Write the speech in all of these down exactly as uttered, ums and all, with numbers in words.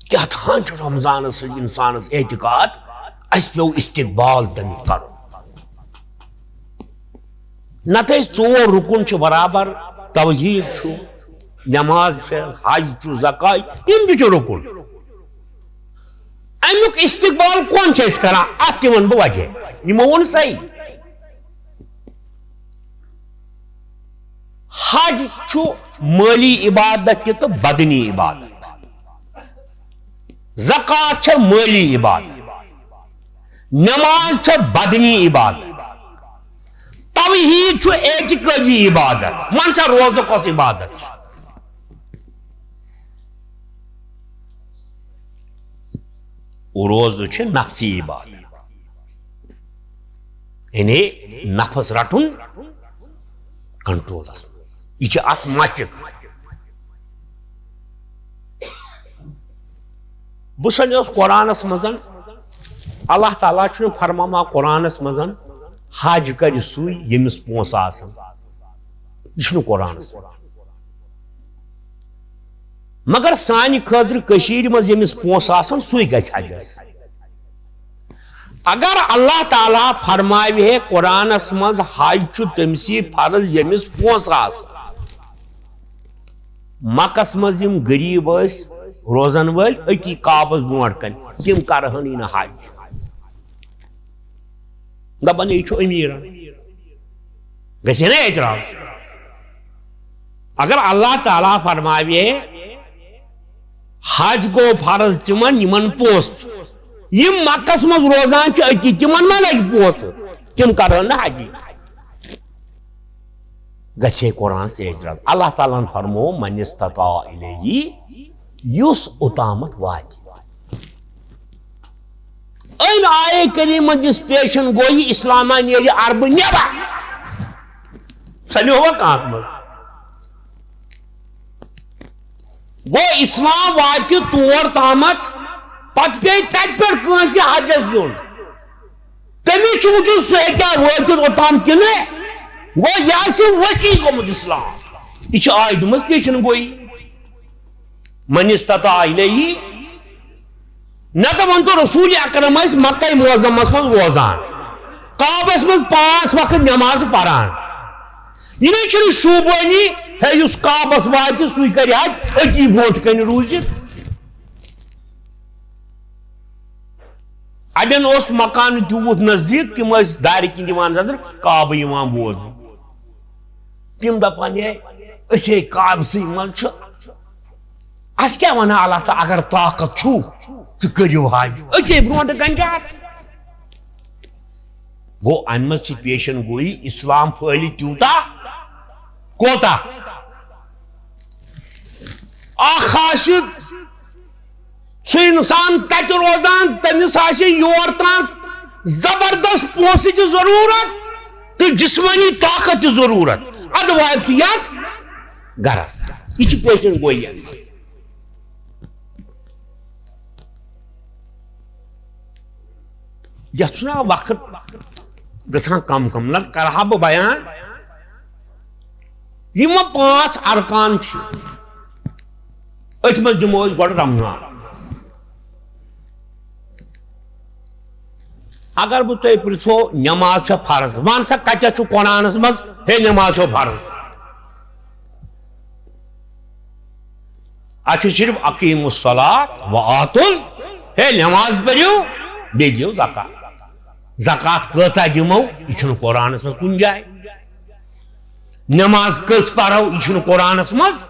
کیٛاہ تھان چھُ رمضانس سۭتۍ انسانس اعتقاد، اسہِ پیوٚو استقبال تمیُک کرُن۔ نتہٕ ٲسۍ ژور رُکُن چھِ برابر، توحید چھُ، نماز چھِ، حج چھُ، زکات، یِم تہِ چھِ رُکُن۔ امیُک استقبال کون چھِ أسۍ کران؟ اتھ تہِ ونہٕ بہٕ وجہ، یِمو ووٚن صحیح۔ حج چھُ مٲلی عبادت تہِ تہٕ بدنی عبادت۔ زکات چھےٚ مٲلی عبادت۔ نماز چھےٚ بدنی عبادت۔ توحید چھُ اعتقٲدی عبادت۔ ون سا، روزٕ کۄس عبادت چھِ؟ روزٕ چھِ نفسی عبادت، یعنی نفس رٹُن کنٹرولس منٛز۔ یہِ چھِ اتھ مچک۔ بہٕ سمجھوس قرآنس منٛز، اللہ تعالیٰ چھُنہٕ فرماوان قرآنس منٛز، حج کرِ سُے ییٚمِس پونٛسہٕ آسن۔ یہِ چھُنہٕ قرآنس منٛز۔ مگر سانہِ خٲطرٕ کٔشیٖرِ منٛز ییٚمِس پونٛسہٕ آسن، سُے گژھِ حجس۔ اگر اللہ تعالیٰ فرماوِ ہے قرآنس منٛز، حج چھُ تٔمسٕے فرض ییٚمِس پونٛسہٕ آسن۔ مکس منٛز یِم غریٖب ٲسۍ روزن وٲلۍ أتی کعبس برونٛٹھ کنہِ، تِم کرہن یہِ نہٕ حج۔ دپان، یہِ چھُ أمیٖرن۔ گژھِ ہے نا اعتراض۔ اگر اللہ تعالیٰ فرماوِ ہے، حج گوٚو فرض تِمن، یِمن پونٛسہٕ چھُ۔ یِم مکس منٛز روزان چھِ أتی، تِمن ما لگہِ پونٛسہٕ؟ تِم کرن نہٕ حجی۔ گژھِ ہے قرآنس اعتراض۔ اللہ تعالیٰ ہن فرموو، "من استطاع الیہ"، یُس اوٚتامتھ واتہِ۔ أمۍ آیے کریٖمہ دِژ پیشن گویی، اسلامہ نیرِ عربہٕ نٮ۪بر۔ سمجھووا کانٛہہ منٛز؟ گوٚو اسلام واتہِ تور تامتھ، پتہٕ پیٚیہِ تتہِ پٮ۪ٹھ کٲنٛسہِ حجس دیُن۔ تٔمِس چھُ وٕچھُن سُہ ہیٚکیٛاہ وٲتِتھ اوٚتام کِنہٕ۔ گوٚو یہِ آسہِ وسیع گوٚمُت اسلام۔ یہِ چھِ آیہِ دِمٕژ پیشن گویی۔ من استطاع الیہ، نتہٕ ونتو رسول اکرم ٲسۍ مکہ معظمس منٛز روزان، کعبس منٛز پانٛژھ وقت نماز پران۔ یہِ نَے چھُنہٕ شوٗبٲنی، ہے، یُس کعبس واتہِ، سُے کرِ حج، أتی برونٛٹھ کنہِ روٗزِتھ۔ اَڑٮ۪ن اوس مکان تیوٗت نزدیٖک، تِم ٲسۍ دارِ کِنۍ دِوان نظر، کعبہٕ یِوان بوزنہٕ۔ تِم دَپان، "ہے، أسۍ ہے کعبسٕے منٛز چھِ، اَسہِ کیٛاہ وَنان اللہ تعالیٰ، اگر طاقت چھُو، تہٕ کٔرِو حج، أسۍ ہے برونٛٹھ کنہِ چھِ اَتھ۔" گوٚو، اَمہِ منٛز چھِ پیشن گویی، اسلام پھٔہلہِ تیوٗتاہ کوتاہ۔ اکھ آسہِ سُہ انسان تتہِ روزان، تٔمِس آسہِ یور تام زبردست پونٛسہٕ تہِ ضروٗرت تہٕ جسمٲنی طاقت تہِ ضروٗرت، ادٕ واتہِ سُہ یتھ گرس۔ یہِ چھِ پیشن گویی۔ یتھ چھُنہ وقت گژھان کم کم، نتہٕ کرٕ ہا بہٕ بیان۔ یِم پانٛژھ ارکان چھِ، أتھۍ منٛز دِمو أسۍ گۄڈٕ رمضان۔ اگر بہٕ تۄہہِ پرژھو، نماز چھےٚ فرض، وَن سا، کتٮ۪تھ چھُ قرآنس منٛز، ہے، نماز چھو فرض؟ اتھ چھُ صرف اقیم الصلاۃ و آتُل، ہے، نماز پٔرِو، بیٚیہِ دِیِو زکات۔ زکات کۭژاہ دِمو؟ یہِ چھُنہٕ قرآنس منٛز کُنہِ جایہِ۔ نماز کٔژ پرو؟ یہِ چھُنہٕ قرآنس منٛز۔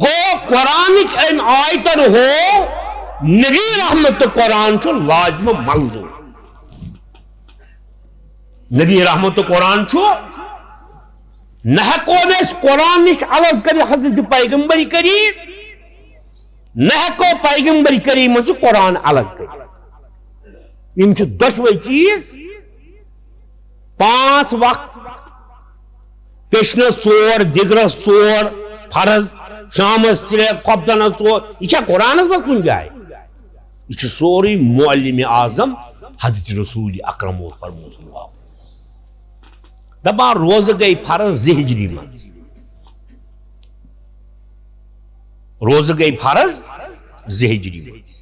گوٚو، قرآنٕکۍ أمۍ آیتن ہوو نبی رحمت تہٕ قرآن چھُ لازمہٕ ملزوم۔ نبی رحمت تہٕ قرآن چھُ، نہ ہٮ۪کو نہٕ أسۍ قرآن نِش الگ کٔرِتھ حضرت پیغمبر کریم، نہ ہٮ۪کو پیغمبر کریم منٛز قرآن الگ کٔرِتھ۔ یِم چھِ دۄشوے چیٖز، پانٛژھ وقت، پیشنس ژور، دِگرس ژور، فرض، شامس ترٛےٚ، خۄفتنس ژور، یہِ چھا قرآنس منٛز کُنہِ جایہِ؟ یہِ چھُ سورُے معلم اعظم حضرت رسول اکرم اوس فرموومُت۔ دپان، روزٕ گٔے فرض زٕ ہجری منٛز۔ روزٕ گٔے فرض زٕ ہجری منٛز۔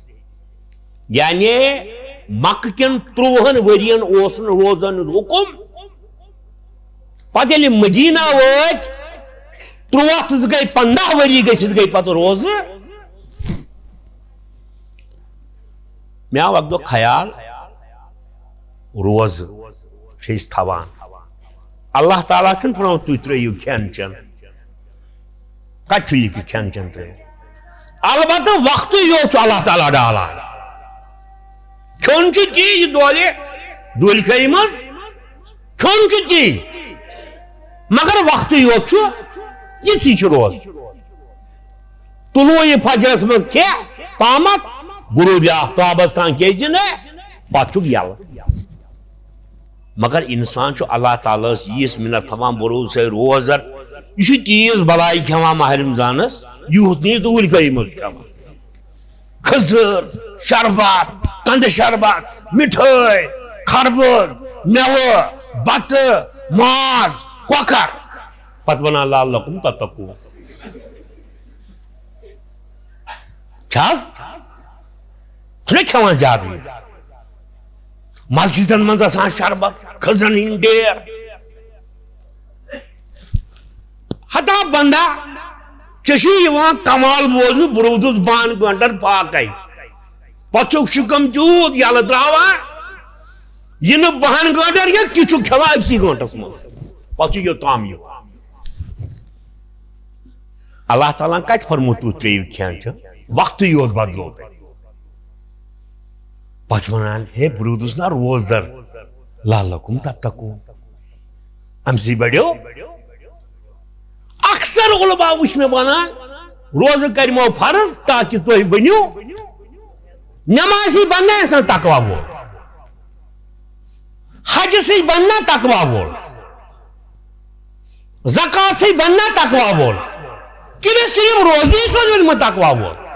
یعنی مکہٕ کٮ۪ن ترٛوہن ؤرین اوس نہٕ روزن ہُنٛد حُکم۔ پتہٕ ییٚلہِ مدینہ وٲتۍ، ترٛوہ تہٕ زٕ گٔے پنٛداہ ؤری گٔژھِتھ گٔے پتہٕ روزٕ۔ مےٚ آو اکھ دۄہ خیال، روزٕ چھِ أسۍ تھاوان۔ اللہ تعالیٰ چھُنہٕ فرماوان تُہۍ ترٛٲیِو کھٮ۪ن چٮ۪ن۔ کتہِ چھُ یہِ کہِ کھٮ۪ن چٮ۪ن ترٛٲیِو؟ البتہ وقتٕے یوت چھُ اللہ تعالیٰ ڈالان۔ کھیوٚن چھُ تی، یہِ دۄہلہِ دُلۍ خٲہی منٛز کھیوٚن چھُ تی، مگر وقتٕے یوت چھُ، یِژٕے چھِ روزان۔ طلوع فجرس منٛز کھےٚ پامت، غروب آفتابس تام کھیٚیہِ نہٕ، پتہٕ چھُکھ یلہٕ۔ مگر انسان چھُ اللہ تعالیٰ ہس ییٖژ مِنت تھاوان، بروسے روزدر، یہِ چھُ تیٖژ بلاے کھٮ۪وان ماہ رمضانس، یوٗت نہٕ یہِ دُہٕلۍ کٔرۍ منٛز کھٮ۪وان۔ کھٔزٕر، شربت، کندٕ شربت، مِٹھٲے، خربٕز، مٮ۪وٕ، بتہٕ، ماز، کۄکر۔ پتہٕ ونان، "لعلکم تتقون۔" چھا حظ؟ چھُنہ کھٮ۪وان زیادٕ یہِ؟ مسجدن منٛز آسان شربت، کھٔزرن ہٕنٛدۍ ڈیر۔ ہتا بندہ، ژےٚ چھُے یِوان کمال بوزنہٕ، بروٗدُس بہن گٲنٹن فاقے۔ پتہٕ چھُکھ شِکم تیوٗت یلہٕ تراوان، یہِ نہٕ بہن گٲنٹن کینٛہہ، تہِ چھُکھ کھٮ۪وان أکسٕے گٲنٹس منٛز۔ پتہٕ چھُ یوٚتام یِوان۔ اللہ تعالیٰ ہن کتہِ فرموو تُہۍ ترٛٲیِو کھٮ۪ن چٮ۪ن؟ وقتٕے یوت بدلوو تۄہہِ۔ پتہٕ چھِ ونان، "ہے، بروٗدُس نا روزدر، لعلکم تتقون۔" امہِ سۭتۍ بڑیو۔ اکثر علماء وٕچھ مےٚ ونان، روزٕ کرِمو فرض تاکہِ تُہۍ بٔنِو نمازی، بننا انسان تقوی وول، حجہِ سۭتۍ بننا تقوی وول، زکات سۭتۍ بننا تقوی وول، کِنہٕ صرف روزی سۭتۍ بنہِ تقوی وول؟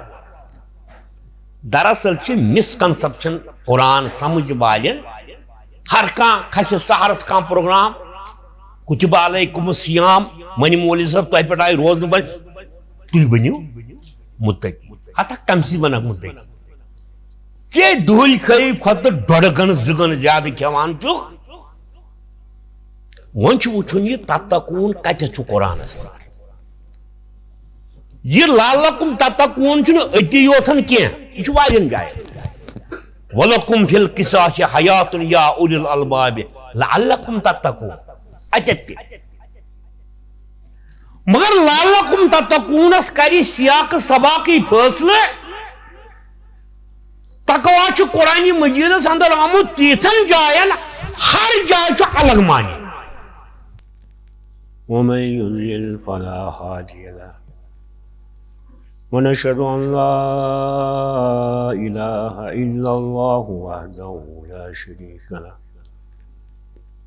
دراصل چھِ مسکنسپشن قرآن سمجھ والٮ۪ن۔ ہر کانٛہہ کھسہِ سحرس کانٛہہ پروگرام، کتب علیکم الصیام، منی مولوی صٲب تۄہہِ پٮ۪ٹھ آیہِ روزنہٕ بنہِ، تُہۍ بٔنِو متقی۔ ہتا کمسٕے ونکھ متقی؟ ژےٚ دُہٕلۍ کھٲیی کھۄتہٕ ڈۄڈٕ گنہٕ زٕ گنہٕ زیادٕ کھٮ۪وان چھُکھ۔ وۄنۍ چھُ وٕچھُن، یہِ تتقون کتٮ۪تھ چھُ قرآنس منٛز؟ یہِ لعلکم تتقون چھُنہٕ أتی یوتن کینٛہہ، یہِ چھُ واریاہن جاین۔ "ولکم فی القصاص حیات یا اولی الالباب لعلکم تتقون"۔ اتٮ۪تھ تہِ۔ مگر لعلکم تتقونس کرِ سیاق سباقٕے فٲصلہٕ۔ تقوی چھُ قرآن مجیدس اندر آمُت تیٖژن جاین، ہر جایہِ چھُ الگ معنی۔ ومن يضلل فلا هادي له، ونشهد أن لا إله إلا الله وحده لا شريك له،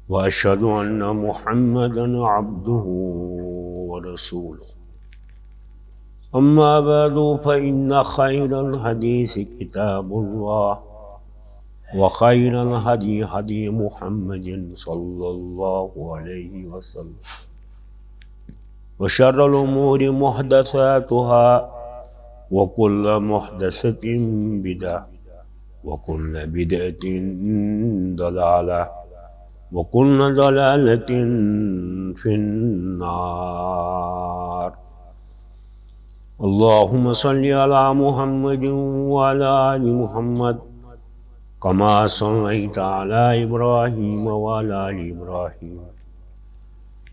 وأشهد أن محمدا عبده ورسوله. أما بعد، فإن خير الحديث كتاب الله، وخير الهدي هدي محمد صلى الله عليه وسلم، وشر الأمور محدثاتها، وكل محدثة بدعة، وكل بدعة ضلالة، وكل ضلالة في النار. اللهم صل على محمد وعلى آل محمد، كما صليت على إبراهيم وعلى آل إبراهيم،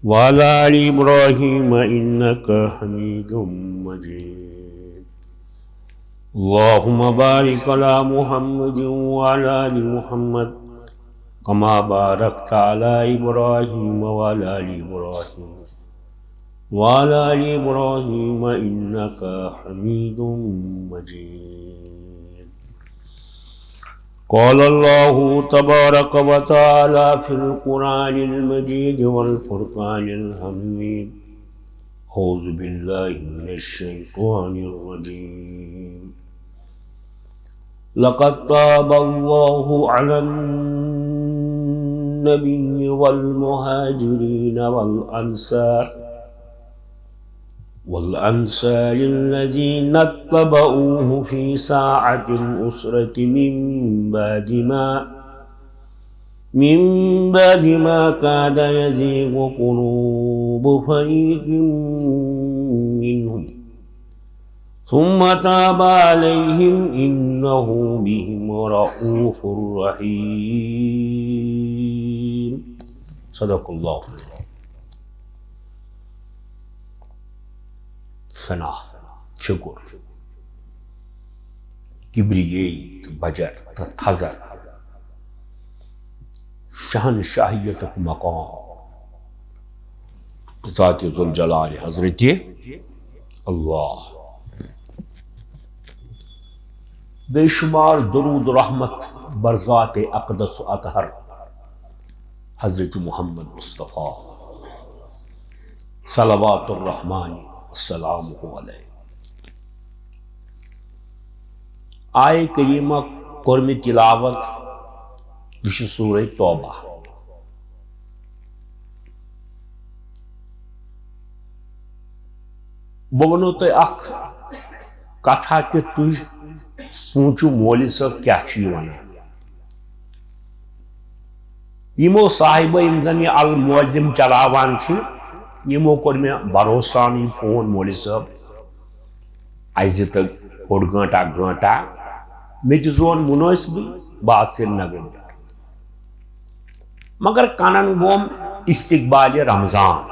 وعلى آل إبراهيم إنك حميد مجيد. اللهم بارك على محمد وعلى آل محمد، كما باركت على إبراهيم وعلى آل إبراهيم، وعلى آل إبراهيم إنك حميد مجيد. قال الله تبارك وتعالى في القرآن المجيد والفرقان الحميد: أعوذ بالله من الشيطان الرجيم. لقد تاب الله على النبي والمهاجرين والأنصار والأنصار الذين اتبعوه في ساعة العسرة من بعد ما، من بعد ما كاد يزيغ قلوب فريق منهم ثم تاب عليهم إنه بهم رءوف رحيم. صدق الله العظيم. ثنا، شکر، کبریٲیی تہٕ بجر تہٕ تھزر، شہنشاہیتُک مقام، ذات ذوالجلال حضرت اللہ۔ بے شمار درود و رحمت بر ذات اقدس و اطہر حضرت محمد مصطفیٰ، صلوات الرحمن والسلام علیہ۔ آیہِ کریمہ کوٚر مےٚ تلاوت، یہِ چھُ سورہ توبہ۔ بہٕ وَنو تۄہہِ اکھ کتھا کہِ تُہۍ سوٗنٛچِو مولوی صٲب کیٛاہ چھُ یہِ وَنان۔ یِمو صاحبو یِم زَن یہِ المعلم چلاوان چھِ، یِمو کوٚر مےٚ بھروسہٕ سان یہِ فون، مولوی صٲب، اَسہِ دِ تہٕ اوٚڑ گٲنٛٹا، گٲنٛٹا۔ مےٚ تہِ زون مُنٲسِبٕے، بہٕ آس سرینگرٕ پٮ۪ٹھ۔ مگر کنن گوم استقبال رمضان۔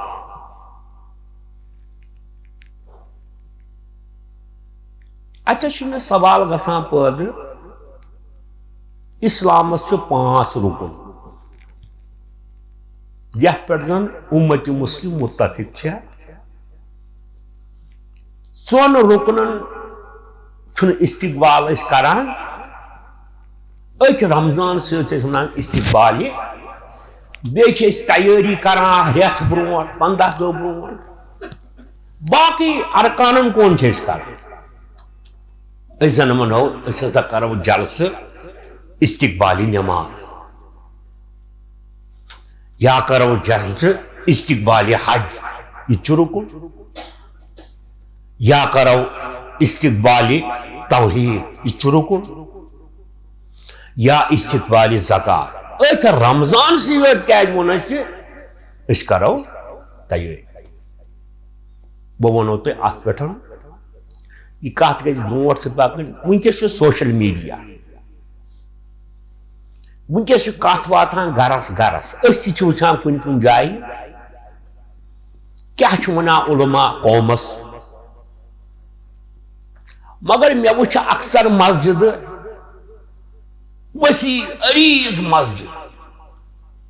اتہِ چھُ مےٚ سوال گژھان پٲدٕ، اسلامس چھِ پانٛژھ رُکُن، یتھ پٮ۪ٹھ زن امت مسلم متفق چھےٚ۔ ژۄن رُکنن چھُنہٕ استقبال أسۍ کران۔ أتھۍ رمضان سۭتۍ چھِ أسۍ وَنان استقبال یہِ۔ بیٚیہِ چھِ أسۍ تیٲری کران رٮ۪تھ برونٛٹھ، پنٛداہ دۄہ برونٛٹھ۔ باقٕے ارکانن کُن چھِ أسۍ کران۔ أسۍ زَن وَنو، أسۍ ہسا کرو جلسہٕ استقبالی نماز، یا کرو جلسہٕ استقبالی حج، یہِ تہِ چھُ رُکُن۔ یا کرو استقبال توحید، یہِ چھُ رُکُن، یا استقبال زکات۔ أتھۍ رمضان سٕے یوت کیازِ ووٚن اَسہِ، أسۍ کرو تیٲری؟ بہٕ وَنو تۄہہِ اَتھ پٮ۪ٹھ، یہِ کَتھ گژھِ برونٛٹھ تہِ پَکٕنۍ۔ وٕنکیٚس چھُ سوشل میڈیا، وٕنکیٚس چھِ کَتھ واتان گَرَس گَرَس۔ أسۍ تہِ چھِ وٕچھان کُنہِ کُنہِ جایہِ کیٛاہ چھُ وَنان علماء قومَس۔ مگر مےٚ وٕچھ اکثر مسجدٕ، وسیع عریض مسجد،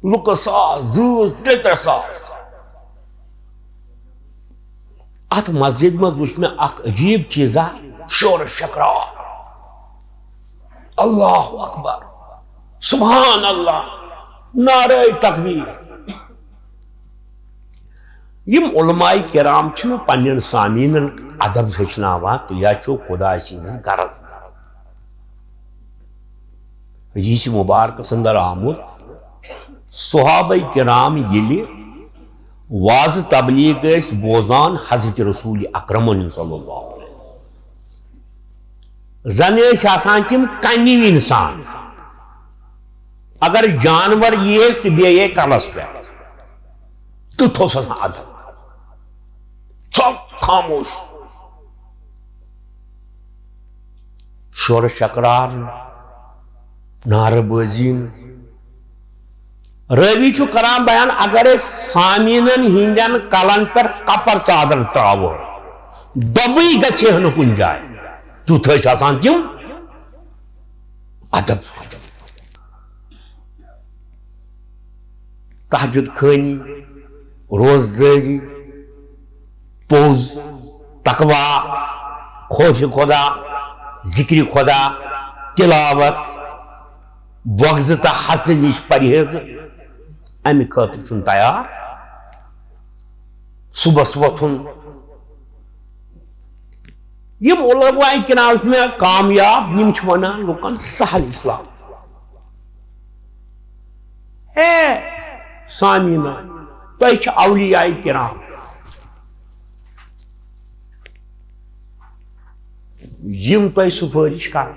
لُکہٕ ساس، زٕ، ترٛےٚ، ترٛےٚ ساس۔ اتھ مسجد منٛز وُچھ مےٚ اکھ عجیب چیزا، شور شکرار، اللہ اکبر، سبحان اللہ، نعرہ تکبیر۔ یم علماء کرام چھنہٕ پننٮ۪ن سامعینن ادب ہیٚچھناوان، تُہۍ ہا چھِو خداے سٕنٛدِس گرس۔ حدیث مبارکس اندر آمُت، صحابہ کرام ییٚلہِ وعظ تبلیغ ٲسۍ بوزان حضرت رسول اکرمن صلی اللہ علیہ وسلم، زن ٲسۍ آسان تِم کنہِ انسان، اگر جانور یی ہے، سُہ بیٚہہِ ہے کلس پٮ۪ٹھ، تیُتھ اوس آسان ادب، ژھۄپ خاموش۔ شورٕ شکرار نہٕ، نعرٕ بٲزی نہٕ۔ رٲوی چھُ کران بیان، اگر أسۍ سامعیٖنن ہٕنٛدٮ۪ن کلن پٮ۪ٹھ کپر ژادر ترٛاوو، دۄبٕے گژھِ ہے نہٕ کُنہِ جایہِ۔ تیُتھ ٲسۍ آسان تِم ادب۔ تہجد خٲنی، روزدٲری، پوٚز، تقوی، خوف خدا، ذکر خدا، تلاوت، بغض تہٕ حسد نِش پرہیز، امہِ خٲطرٕ چھُنہٕ تیار۔ صبحس وۄتھُن۔ یِم علماء کرام چھِ مےٚ کامیاب، یِم چھِ وَنان لُکَن سہل اسلام۔ ہے سامعیٖنہ، تۄہہِ چھِ اولیاء کرام، یِم تۄہہِ سفٲرِش کرن،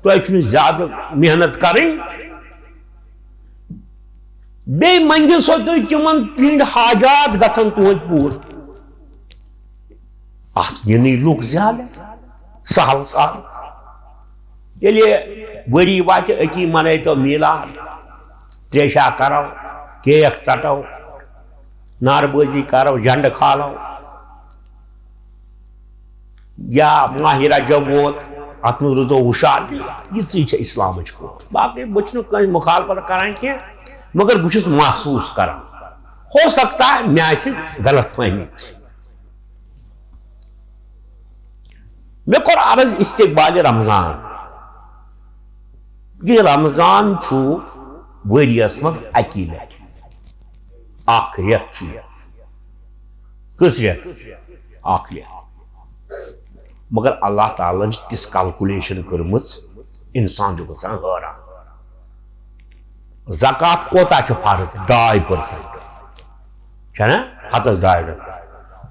تۄہہِ چھُنہٕ زیادٕ محنت کرٕنۍ۔ بیٚیہِ مٔنٛگِو سا تُہۍ تِمن، تِہنٛدۍ حاجات گژھن تُہنٛدۍ پوٗرٕ۔ اتھ یِنٕے لُکھ زیادٕ، سہل سہل۔ ییٚلہِ ؤری واتہِ، أتی منٲوتو میٖلاد، تریشہ کرو، کیک ژٹو، نعرٕ بٲزی کرو، جھنڈٕ کھالو، یا ماہِ رجب ووت، اتھ منٛز روٗزو ہُشار۔ یِژٕے چھےٚ اسلامٕچ کٲم۔ باقٕے بہٕ چھُس نہٕ کٲنٛسہِ مخالفت کران کینٛہہ، مگر بہٕ چھُس محسوٗس کران، ہو سکتا ہے مےٚ آسہِ غلط فہمی۔ مےٚ کوٚر عرض استقبال رمضان۔ یہِ رمضان چھُ ؤریَس منٛز اَکی لَٹہِ۔ اَکھ رٮ۪تھ چھُ یہِ۔ کٔژ رٮ۪تھ؟ اَکھ رٮ۪تھ۔ مگر اللہ تعالیٰ ہن چھِ تِژھ calculation کٔرمٕژ، اِنسان چھُ گژھان حٲران۔ زکوٰۃ کوتاہ چھُ فرض؟ ڈاے percent۔ چھےٚ نا؟ ہتس ڈاے percent۔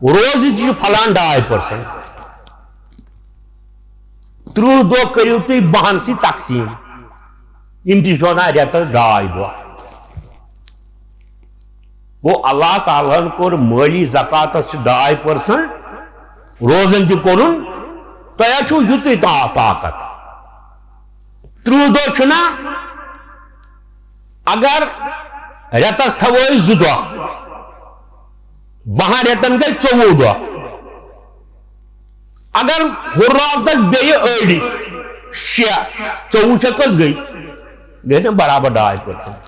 روزٕ تہِ چھُ پھلان ڈاے percent۔ ترٕٛہ دۄہ کٔرِو تُہۍ بَہَن سۭتۍ تقسیٖم۔ یِم تہِ چھِ وَنان رٮ۪تس ڈاے دۄہ۔ گوٚو، اللہ تعالیٰ ہن کوٚر مٲلی زکوٰتس چھِ ڈاے percent، روزن تہِ کوٚرُن، تۄہہِ چھُو یُتُے تا-، طاقت۔ ترٕٛہ دۄہ چھُنہ، اگر رٮ۪تس تھاوو أسۍ زٕ دۄہ، بَہَن رٮ۪تن گٔے ژوٚوُہ دۄہ۔ اگر ہُراوتس بیٚیہِ أڑۍ شےٚ، ژوٚوُہ شےٚ کٔژ گٔے؟ گٔے نہ برابر ڈاے percent۔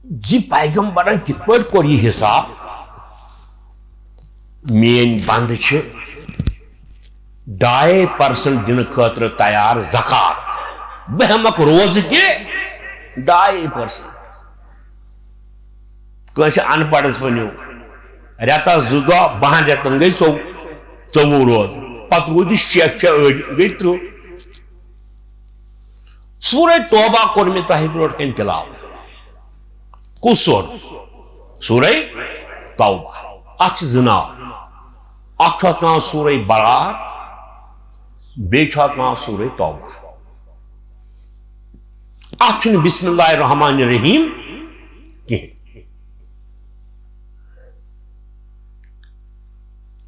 یہِ پیغمبرن کِتھ پٲٹھۍ کوٚر یہِ حساب؟ میٲنۍ بندٕ چھِ ڈاے percent دِنہٕ خٲطرٕ تیار زکوٰۃ۔ بہٕ ہٮ۪مکھ روزٕ تہِ ڈاے percent۔ کٲنٛسہِ اَن پَڑھس ؤنِو، رٮ۪تس زٕ دۄہ، بَہَن رٮ۪تن گٔے ژوٚو-، ژوٚوُہ روزٕ، پتہٕ روٗدِ شےٚ، شےٚ أڑۍ گٔے ترٕٛہ۔ سورہ توبہ کوٚر مےٚ تۄہہِ برونٛٹھ کنہِ تلاوت۔ کُس سورٕ؟ سورہ توبہ۔ اتھ چھِ زٕ ناو۔ اکھ چھُ اتھ ناو سورہ برات، بیٚیہِ چھُ اتھ ناو سورہ توبہ۔ اتھ چھُنہٕ بسم اللہ الرحمن الرحیم کِہیٖنۍ۔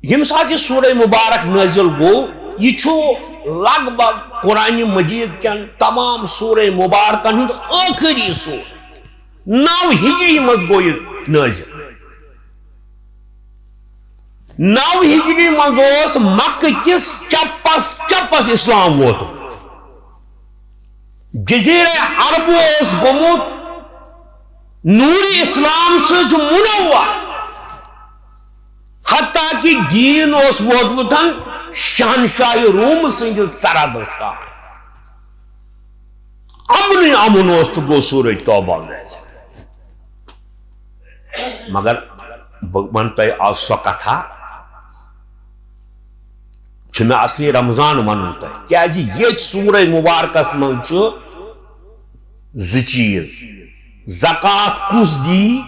ییٚمہِ ساتہٕ یہِ سورہ مبارک نٲزِل گوٚو، یہِ چھُ لگ بگ قرآن مجید کٮ۪ن تمام سورہ مبارکن ہُنٛد ٲخری سورہ۔ نو ہجری منٛز گوٚو یہِ نٲزِل۔ نو ہجری منٛز اوس مکہ کِس چپس چپس اسلام ووتمُت۔ جزیرہ عرب اوس گوٚمُت نور اسلام سۭتۍ منور، حتیٰ کہ دین اوس ووتمُت شہنشاہ روم سٕنٛدِس سرحدس تام۔ امنٕے امن اوس تہٕ گوٚو سورہ توبہ نٲزِل۔ مگر بہٕ ونہٕ تۄہہِ آز سۄ کتھا، چھُ مےٚ اصلی رمضان ونُن تۄہہِ، کیازِ ییٚتہِ سورہ مبارکس منٛز چھُ زٕ چیٖز، زکوٰۃ کُس دی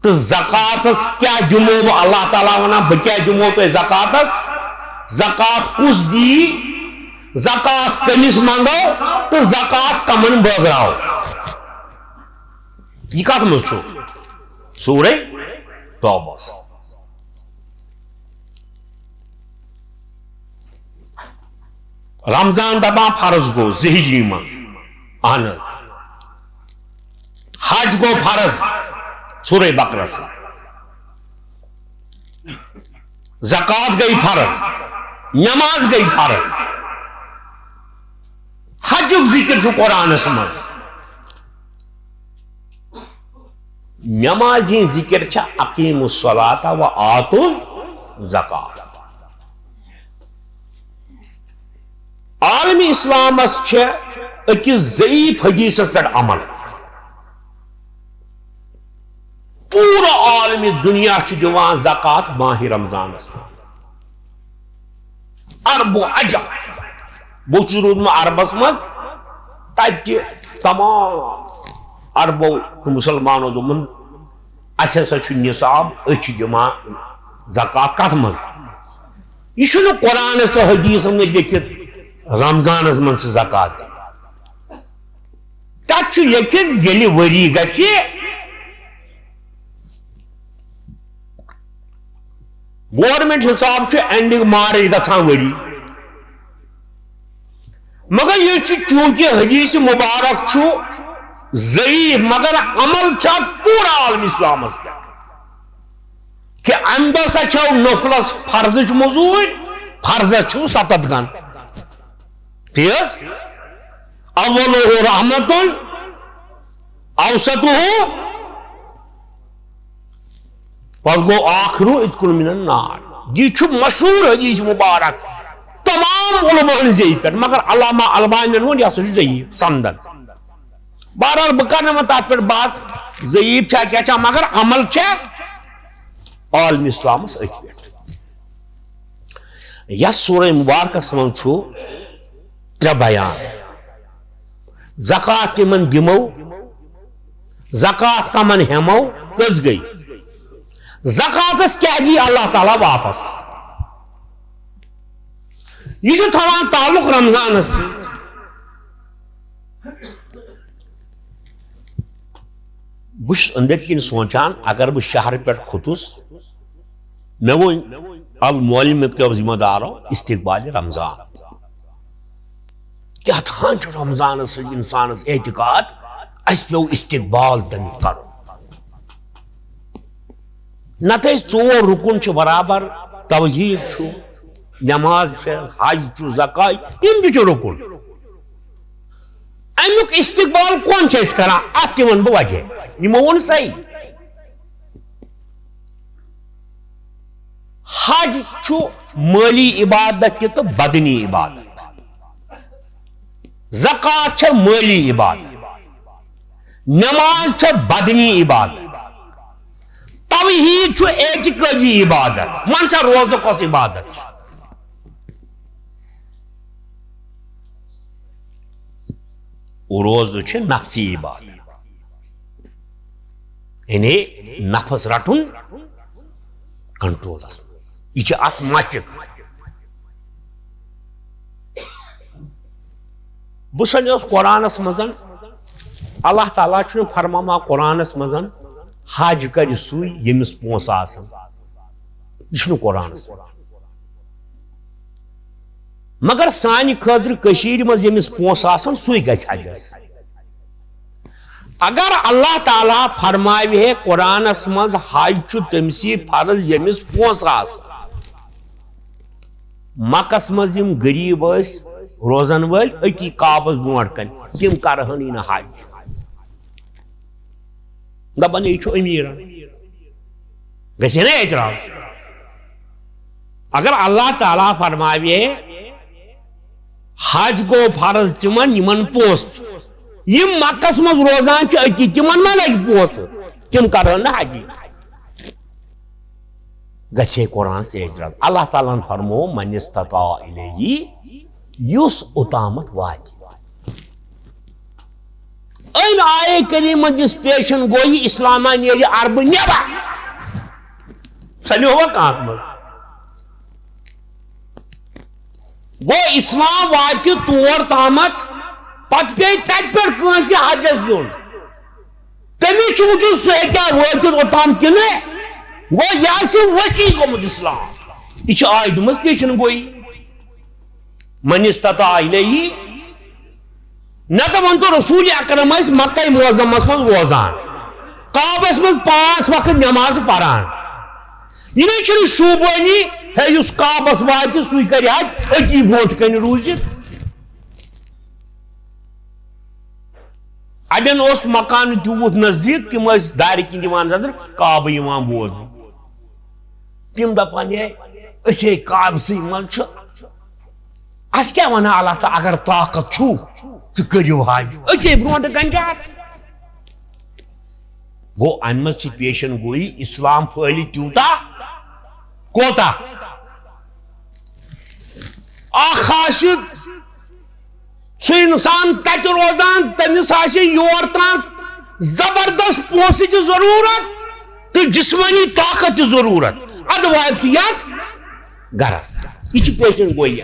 تہٕ زکوٰۃس کیٛاہ دِمو بہٕ؟ اللہ تعالیٰ ونان، بہٕ کیٛاہ دِمو تۄہہِ زکوٰۃس؟ زکوٰۃ کُس دی؟ زکوٰۃ کٔمِس منٛگو؟ تہٕ زکوٰۃ کمن بٲگراو؟ یہِ کتھ منٛز چھُ؟ سورہ توبس۔ رمضان دپان فرض گوٚو زٕ ہجری منٛز۔ اہن حظ۔ حج گوٚو فرض سورہ بقرس۔ زکوٰۃ گٔے فرض۔ نماز گٔے فرض۔ حجُک ذکر چھُ قرآنس منٛز۔ نمازِ ذکر چھا اقیم الصلاۃ و آتوا الزکوۃ۔ عالم اسلامس چھِ أکِس ضعیف حدیثس پٮ۪ٹھ عمل۔ پوٗرٕ عالمِ دُنیا چھُ دِوان زکوٰۃ ماہِ رمضانس منٛز۔ عرب و عجم۔ بہٕ چھُس روٗدمُت عربس منٛز، تتہِ تہِ تمام عربو تہٕ مُسلمانو دوٚپُن، اسہِ ہسا چھُ نصاب، أسۍ چھِ دِوان زکات کتھ منٛز؟ یہِ چھُنہٕ قرآنس تہٕ حدیثس منٛز لیکھِتھ رمضانس منٛز چھِ زکات دِنۍ۔ تتھ چھُ لیکھِتھ ییٚلہِ ؤری گژھِ، گورنمنٹ حساب چھُ اینڈنگ مارچ گژھان ؤری۔ مگر یہِ چھُ چوٗنٛکہِ حدیث مبارک چھُ ضعیف، مگر عمل چھُ اَتھ پوٗرٕ عالم اسلامس پٮ۪ٹھ۔ کہ امہِ دۄہ سا چھو نفلس فرضٕچ مٔزوٗرۍ، فرضس چھِو ستتھ گن۔ تی حظ؟ اولہ رحمتن، اوسطہ، پتہٕ گوٚو ٲخرہ عتق من النار۔ یہِ چھُ مشہوٗر حدیث مبارک تمام علماء ہٕنٛزِ پٮ۪ٹھ، مگر علامہ البانین ووٚن، یہِ ہسا چھُ ضعیف سندن۔ بہرحال، بہٕ کرٕ نہٕ وۄنۍ تتھ پٮ۪ٹھ بحث، ضعیف چھا کیٛاہ چھا، مگر عمل چھا عالم اسلامس أتھۍ پٮ۪ٹھ۔ یتھ سورہ مبارکس منٛز چھُ ترٛےٚ بیان۔ زکوٰۃ کمن دِمو، زکوٰۃ کمن ہٮ۪مو، کٔژ گٔے؟ زکوٰۃس کیٛاہ دی اللہ تعالیٰ واپس؟ یہِ چھُ تھاوان تعلق رمضانس سۭتۍ۔ بہٕ چھُس أنٛدرۍ کِنۍ سونٛچان، اگر بہٕ شہرٕ پٮ۪ٹھ کھوٚتُس، مےٚ ووٚن، المعلم مےٚ کیٛاہ ذمہ دارو، استقبال رمضان۔ کیٛاہ تھان چھُ رمضانس سۭتۍ اِنسانس اعتقاد، اَسہِ پیوٚو استقبال تَمیُک کرُن۔ نتہٕ ٲسۍ ژور رُکُن چھِ برابر، توحیٖد چھُ، نماز چھِ، حج چھُ، زکات، یِم تہِ چھِ رُکُن۔ اَمیُک استقبال کون چھِ أسۍ کران؟ اَتھ تہِ وَنہٕ بہٕ وجہ، یِمو ووٚن صحیح۔ حج چھُ مٲلی عبادت تہِ تہٕ بدنی عبادت۔ زکوٰۃ چھےٚ مٲلی عبادت، نماز چھےٚ بدنی عبادت، توحیٖد چھُ اعتقٲدی عبادت۔ وۄنۍ سا روزٕ کۄس عبادت چھِ؟ روزٕ چھِ نفسی عبادت، یعنی نفس رٹُن کنٹرولس منٛز۔ یہِ چھِ اتھ مچک۔ بہٕ سمجھوس قرآنس منٛز، اللہ تعالیٰ چھُنہٕ فرماوان قرآنس منٛز، حج کرِ سُے ییٚمِس پونٛسہٕ آسن۔ یہِ چھُنہٕ قرآنس منٛز۔ مگر سانہِ خٲطرٕ کٔشیٖرِ منٛز ییٚمِس پونٛسہٕ آسن، سُے گژھِ حجس۔ اگر اللہ تعالیٰ فرماوِ ہے قرآنس منٛز، حج چھُ تٔمسٕے فرض ییٚمِس پونٛسہٕ آسن۔ مکس منٛز یِم غریٖب ٲسۍ روزن وٲلۍ أتی کعبس برونٛٹھ کنہِ، تِم کرہن یہِ نہٕ حج۔ دپان، یہِ چھُ أمیٖرن۔ گژھِ ہے نا اعتراض؟ اگر اللہ تعالیٰ فرماوِ ہے، حج گوٚو فرض تِمن، یِمن پونٛسہٕ چھُ۔ یِم مکس منٛز روزان چھِ أتی، تِمن ما لگہِ پونٛسہٕ؟ تِم کرن نہٕ حجی۔ گژھِ ہے قرآنس اعتراض۔ اللہ تعالیٰ ہن فرموو، "من استطاع الیہ"، یُس اوٚتامتھ واتہِ۔ أمۍ آیے کریٖمہ دِژ پیشن گویی، اسلامہ نیرِ عربہٕ نٮ۪بر۔ سمجھووا کانٛہہ منٛز؟ گوٚو اسلام واتہِ تور تامتھ، پتہٕ پیٚیہِ تتہِ پٮ۪ٹھ کٲنٛسہِ حجس دیُن۔ تٔمِس چھُ وٕچھُن سُہ ہیٚکیٛاہ وٲتِتھ اوٚتام کِنہٕ۔ گوٚو یہِ آسہِ وسیع گوٚمُت اسلام۔ یہِ چھِ آیہِ دِمٕژ پیشن گویی۔ من استطاع الیہ، نتہٕ وۄنۍ تو رسول اکرم ٲسۍ مکہ معظمس منٛز روزان، کعبس منٛز پانٛژھ وقت نماز پران۔ یہِ نَے چھُنہٕ شوٗبٲنی، ہے، یُس کعبس واتہِ، سُے کرِ حج، أتی برونٛٹھ کنہِ روٗزِتھ۔ اَڑٮ۪ن اوس مکان تیوٗت نزدیٖک، تِم ٲسۍ دارِ کِنۍ دِوان نظر، کعبہٕ یِوان بوزنہٕ۔ تِم دَپان، "ہے، أسۍ ہے کعبسٕے منٛز چھِ، اَسہِ کیٛاہ وَنان اللہ تعالیٰ، اگر طاقت چھُو، تہٕ کٔرِو حج، أسۍ ہے برونٛٹھ کنہِ چھِ اَتھ۔" گوٚو، اَمہِ منٛز چھِ پیشن گویی، اسلام پھٲلہِ تیوٗتاہ کوتاہ؟ اکھ آسہِ سُہ انسان تتہِ روزان، تٔمِس آسہِ یور تام زبردست پونٛسہٕ تہِ ضروٗرت تہٕ جسمٲنی طاقت تہِ ضروٗرت۔ ادٕ واتہِ سُہ یتھ گرس۔ یہِ چھِ پیشن گویی۔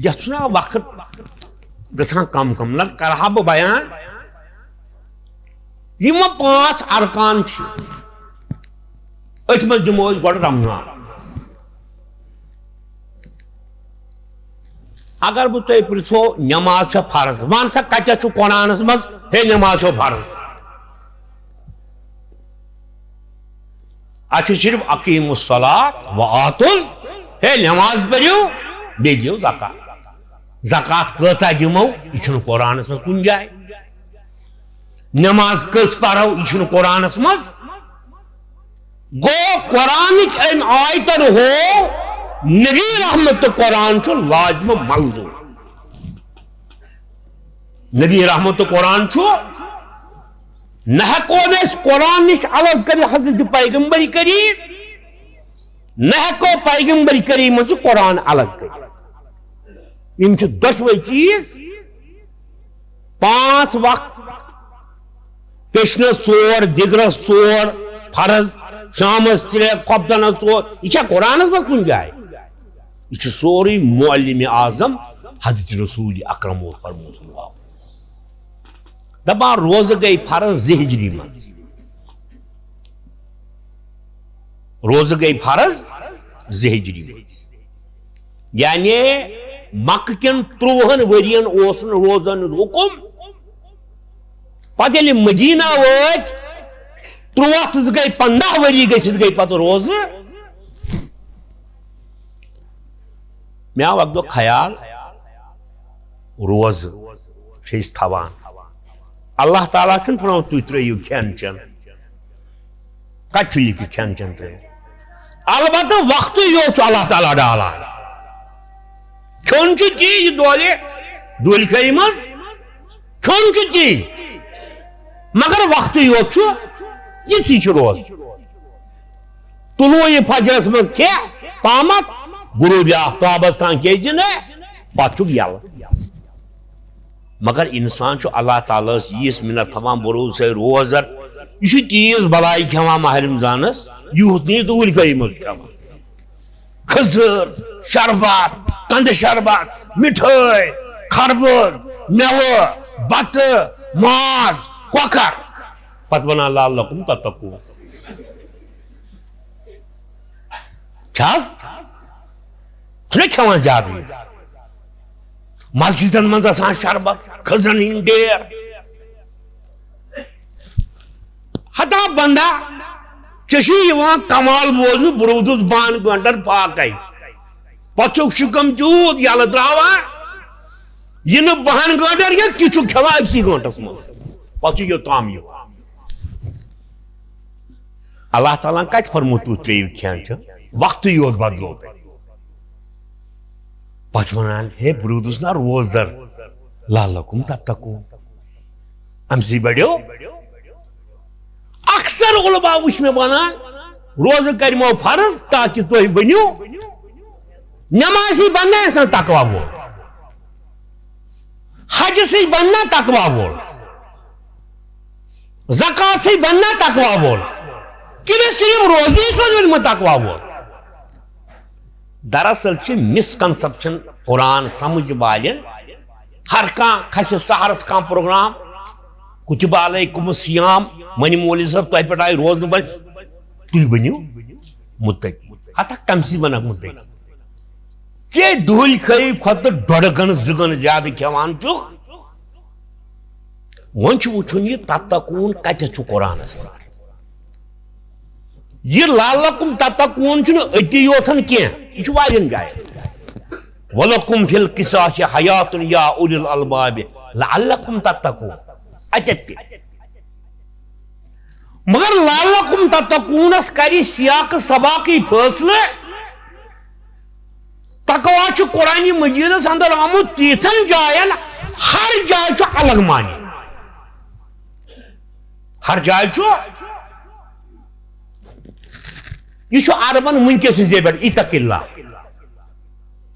یتھ چھُنہ وقت گژھان کم کم، نتہٕ کرٕ ہا بہٕ بیان۔ یِم پانٛژھ ارکان چھِ، أتھۍ منٛز دِمو أسۍ گۄڈٕ رمضان۔ اگر بہٕ تۄہہِ پرژھو، نماز چھا فرض؟ ون سا، کتٮ۪تھ چھُ قرآنس منٛز، ہے، نماز چھو فرض؟ اتھ چھُ صرف اقیم الصلاۃ و آتُل، ہے، نماز پٔرِو، بیٚیہِ دِیِو زکات۔ زکات کۭژاہ دِمو؟ یہِ چھُنہٕ قرآنس منٛز کُنہِ جایہِ۔ نماز کٔژ پرو؟ یہِ چھُنہٕ قرآنس منٛز۔ گوٚو قرآنٕکۍ أمۍ آیتن ہوو نبی رحمت تہٕ قرآن چھُ لازمہٕ ملزوم۔ نبی رحمت تہٕ قرآن چھُ، نہ ہٮ۪کو نہٕ أسۍ قرآن نِش الگ کٔرِتھ حضرت پیغمبر کریم، نہ ہٮ۪کو پیغمبر کریم منٛز قرآن الگ کٔرِتھ۔ یِم چھِ دۄشوے چیٖز پانٛژھ وقت، پیشنس ژور، دِگرس ژور، فرض، شامس ترٛےٚ، خۄفتنس ژور۔ یہِ چھا قرآنس منٛز کُنہِ جایہِ؟ یہِ چھُ سورُے معلم اعظم حضرت رسول اکرم اوس فرموومُت۔ دپان روزٕ گٔے فرض زٕ ہجری منٛز۔ روزٕ گٔے فرض زٕ ہجری منٛز۔ یعنی مکہٕ کٮ۪ن ترٛوہن ؤرین اوس نہٕ روزن ہُنٛد حُکم۔ پتہٕ ییٚلہِ مدینہ وٲتۍ، ترٛوہ تہٕ زٕ گٔے پنٛداہ ؤری گٔژھِتھ گٔے پتہٕ روزٕ۔ مےٚ آو اکھ دۄہ خیال، روزٕ چھِ أسۍ تھاوان۔ اللہ تعالیٰ چھُنہٕ فرماوان، "تُہۍ ترٛٲیِو کھٮ۪ن چٮ۪ن۔" کتہِ چھُ یہِ کہِ کھٮ۪ن چٮ۪ن ترٛٲیِو؟ البتہ وقتٕے یوت چھُ اللہ تعالیٰ ڈالان۔ کھیوٚن چھُ تی، یہِ دولہِ دُلۍ کھیٚیہِ منٛز، کھیوٚن چھُ تی، مگر وقتٕے یوت چھُ، یِژٕے چھِ روزٕ۔ طلوع فجرس منٛز کھےٚ پامت، غروب آفتابس تام کھیٚیہِ نہٕ، پتہٕ چھُکھ یلہٕ۔ مگر انسان چھُ اللہ تعالیٰ ہس ییٖژ منت تھاوان، بروسے روزدر، یہِ چھُ تیٖژ بلاے کھٮ۪وان ماہ رمضانس، یوٗت نہٕ یہِ دُلۍ کھیٚیہِ منٛز کھٮ۪وان۔ کھٔزٕر، شربت، کندٕ شربت، مِٹھٲے، خربٕز، مٮ۪وٕ، بتہٕ، ماز، کۄکر۔ پتہٕ ونان، "لعلکم تتقون۔" چھا حظ؟ چھُنہ کھٮ۪وان زیادٕ یہِ؟ مسجدن منٛز آسان شربت، کھٔزرن ہٕنٛدۍ ڈیر۔ ہتا بندہ، ژےٚ چھُے یِوان کمال بوزنہٕ، بروٗدُس بہن گٲنٹن فاقے۔ پتہٕ چھُکھ شِکم تیوٗت یلہٕ تراوان، یہِ نہٕ بہن گٲنٹن کھٮ۪کھ، تہِ چھُکھ کھٮ۪وان أکسٕے گٲنٹس منٛز۔ پتہٕ چھُ یوٚتام یِوان۔ اللہ تعالیٰ ہن کتہِ فرموو، "تُہۍ ترٛٲیِو کھٮ۪ن چٮ۪ن"؟ وقتٕے یوت بدلوو تۄہہِ۔ پتہٕ چھِ ونان، "ہے، بہٕ روٗدُس نا روزدر، لعلکم تتقون۔" امہِ سۭتۍ بڑیو۔ اکثر علماء وٕچھ مےٚ ونان، روزٕ کرِمو فرض تاکہِ تُہۍ بٔنِو نمازی، بننا انسان تقوی وول، حجہِ سۭتۍ بننا تقوی وول، زکات سۭتۍ بننا تقوی وول، کِنہٕ صرف روزی سۭتۍ بنہِ تقوی وول؟ دراصل چھِ مسکنسپشن قرآن سمجھ والٮ۪ن، ہر کانٛہہ کھسہِ سحرس کانٛہہ پروگرام، کتب علیکم الصیام، ونہِ مولوی صٲب تۄہہِ پٮ۪ٹھ آیہِ روزنہٕ بنہِ، تُہۍ بٔنِو متقی۔ ہتا کمسٕے ونکھ متقی؟ ژےٚ دُہٕلۍ کھٲیِو کھۄتہٕ ڈۄڈٕ گنہٕ زٕ گنہٕ زیادٕ کھٮ۪وان چھُکھ۔ وۄنۍ چھُ وٕچھُن، یہِ تتقون کتٮ۪تھ چھُ قرآنس منٛز؟ یہِ لعلکم تتقون چھُنہٕ أتی یوتن کینٛہہ، یہِ چھُ واریاہن جاین۔ "ولکم فی القصاص حیات یا اولی الالباب لعلکم تتقون"۔ اتٮ۪تھ تہِ۔ مگر لعلکم تتقونس کرِ سیاق سباقٕے فٲصلہٕ۔ تقوی چھُ قرآن مجیدس اندر آمُت تیژن جاین، ہر جایہِ چھُ الگ معنی۔ ہر جایہِ چھُ، یہِ چھُ عربن وٕنکیٚس زیبر، "اتق اللہ"۔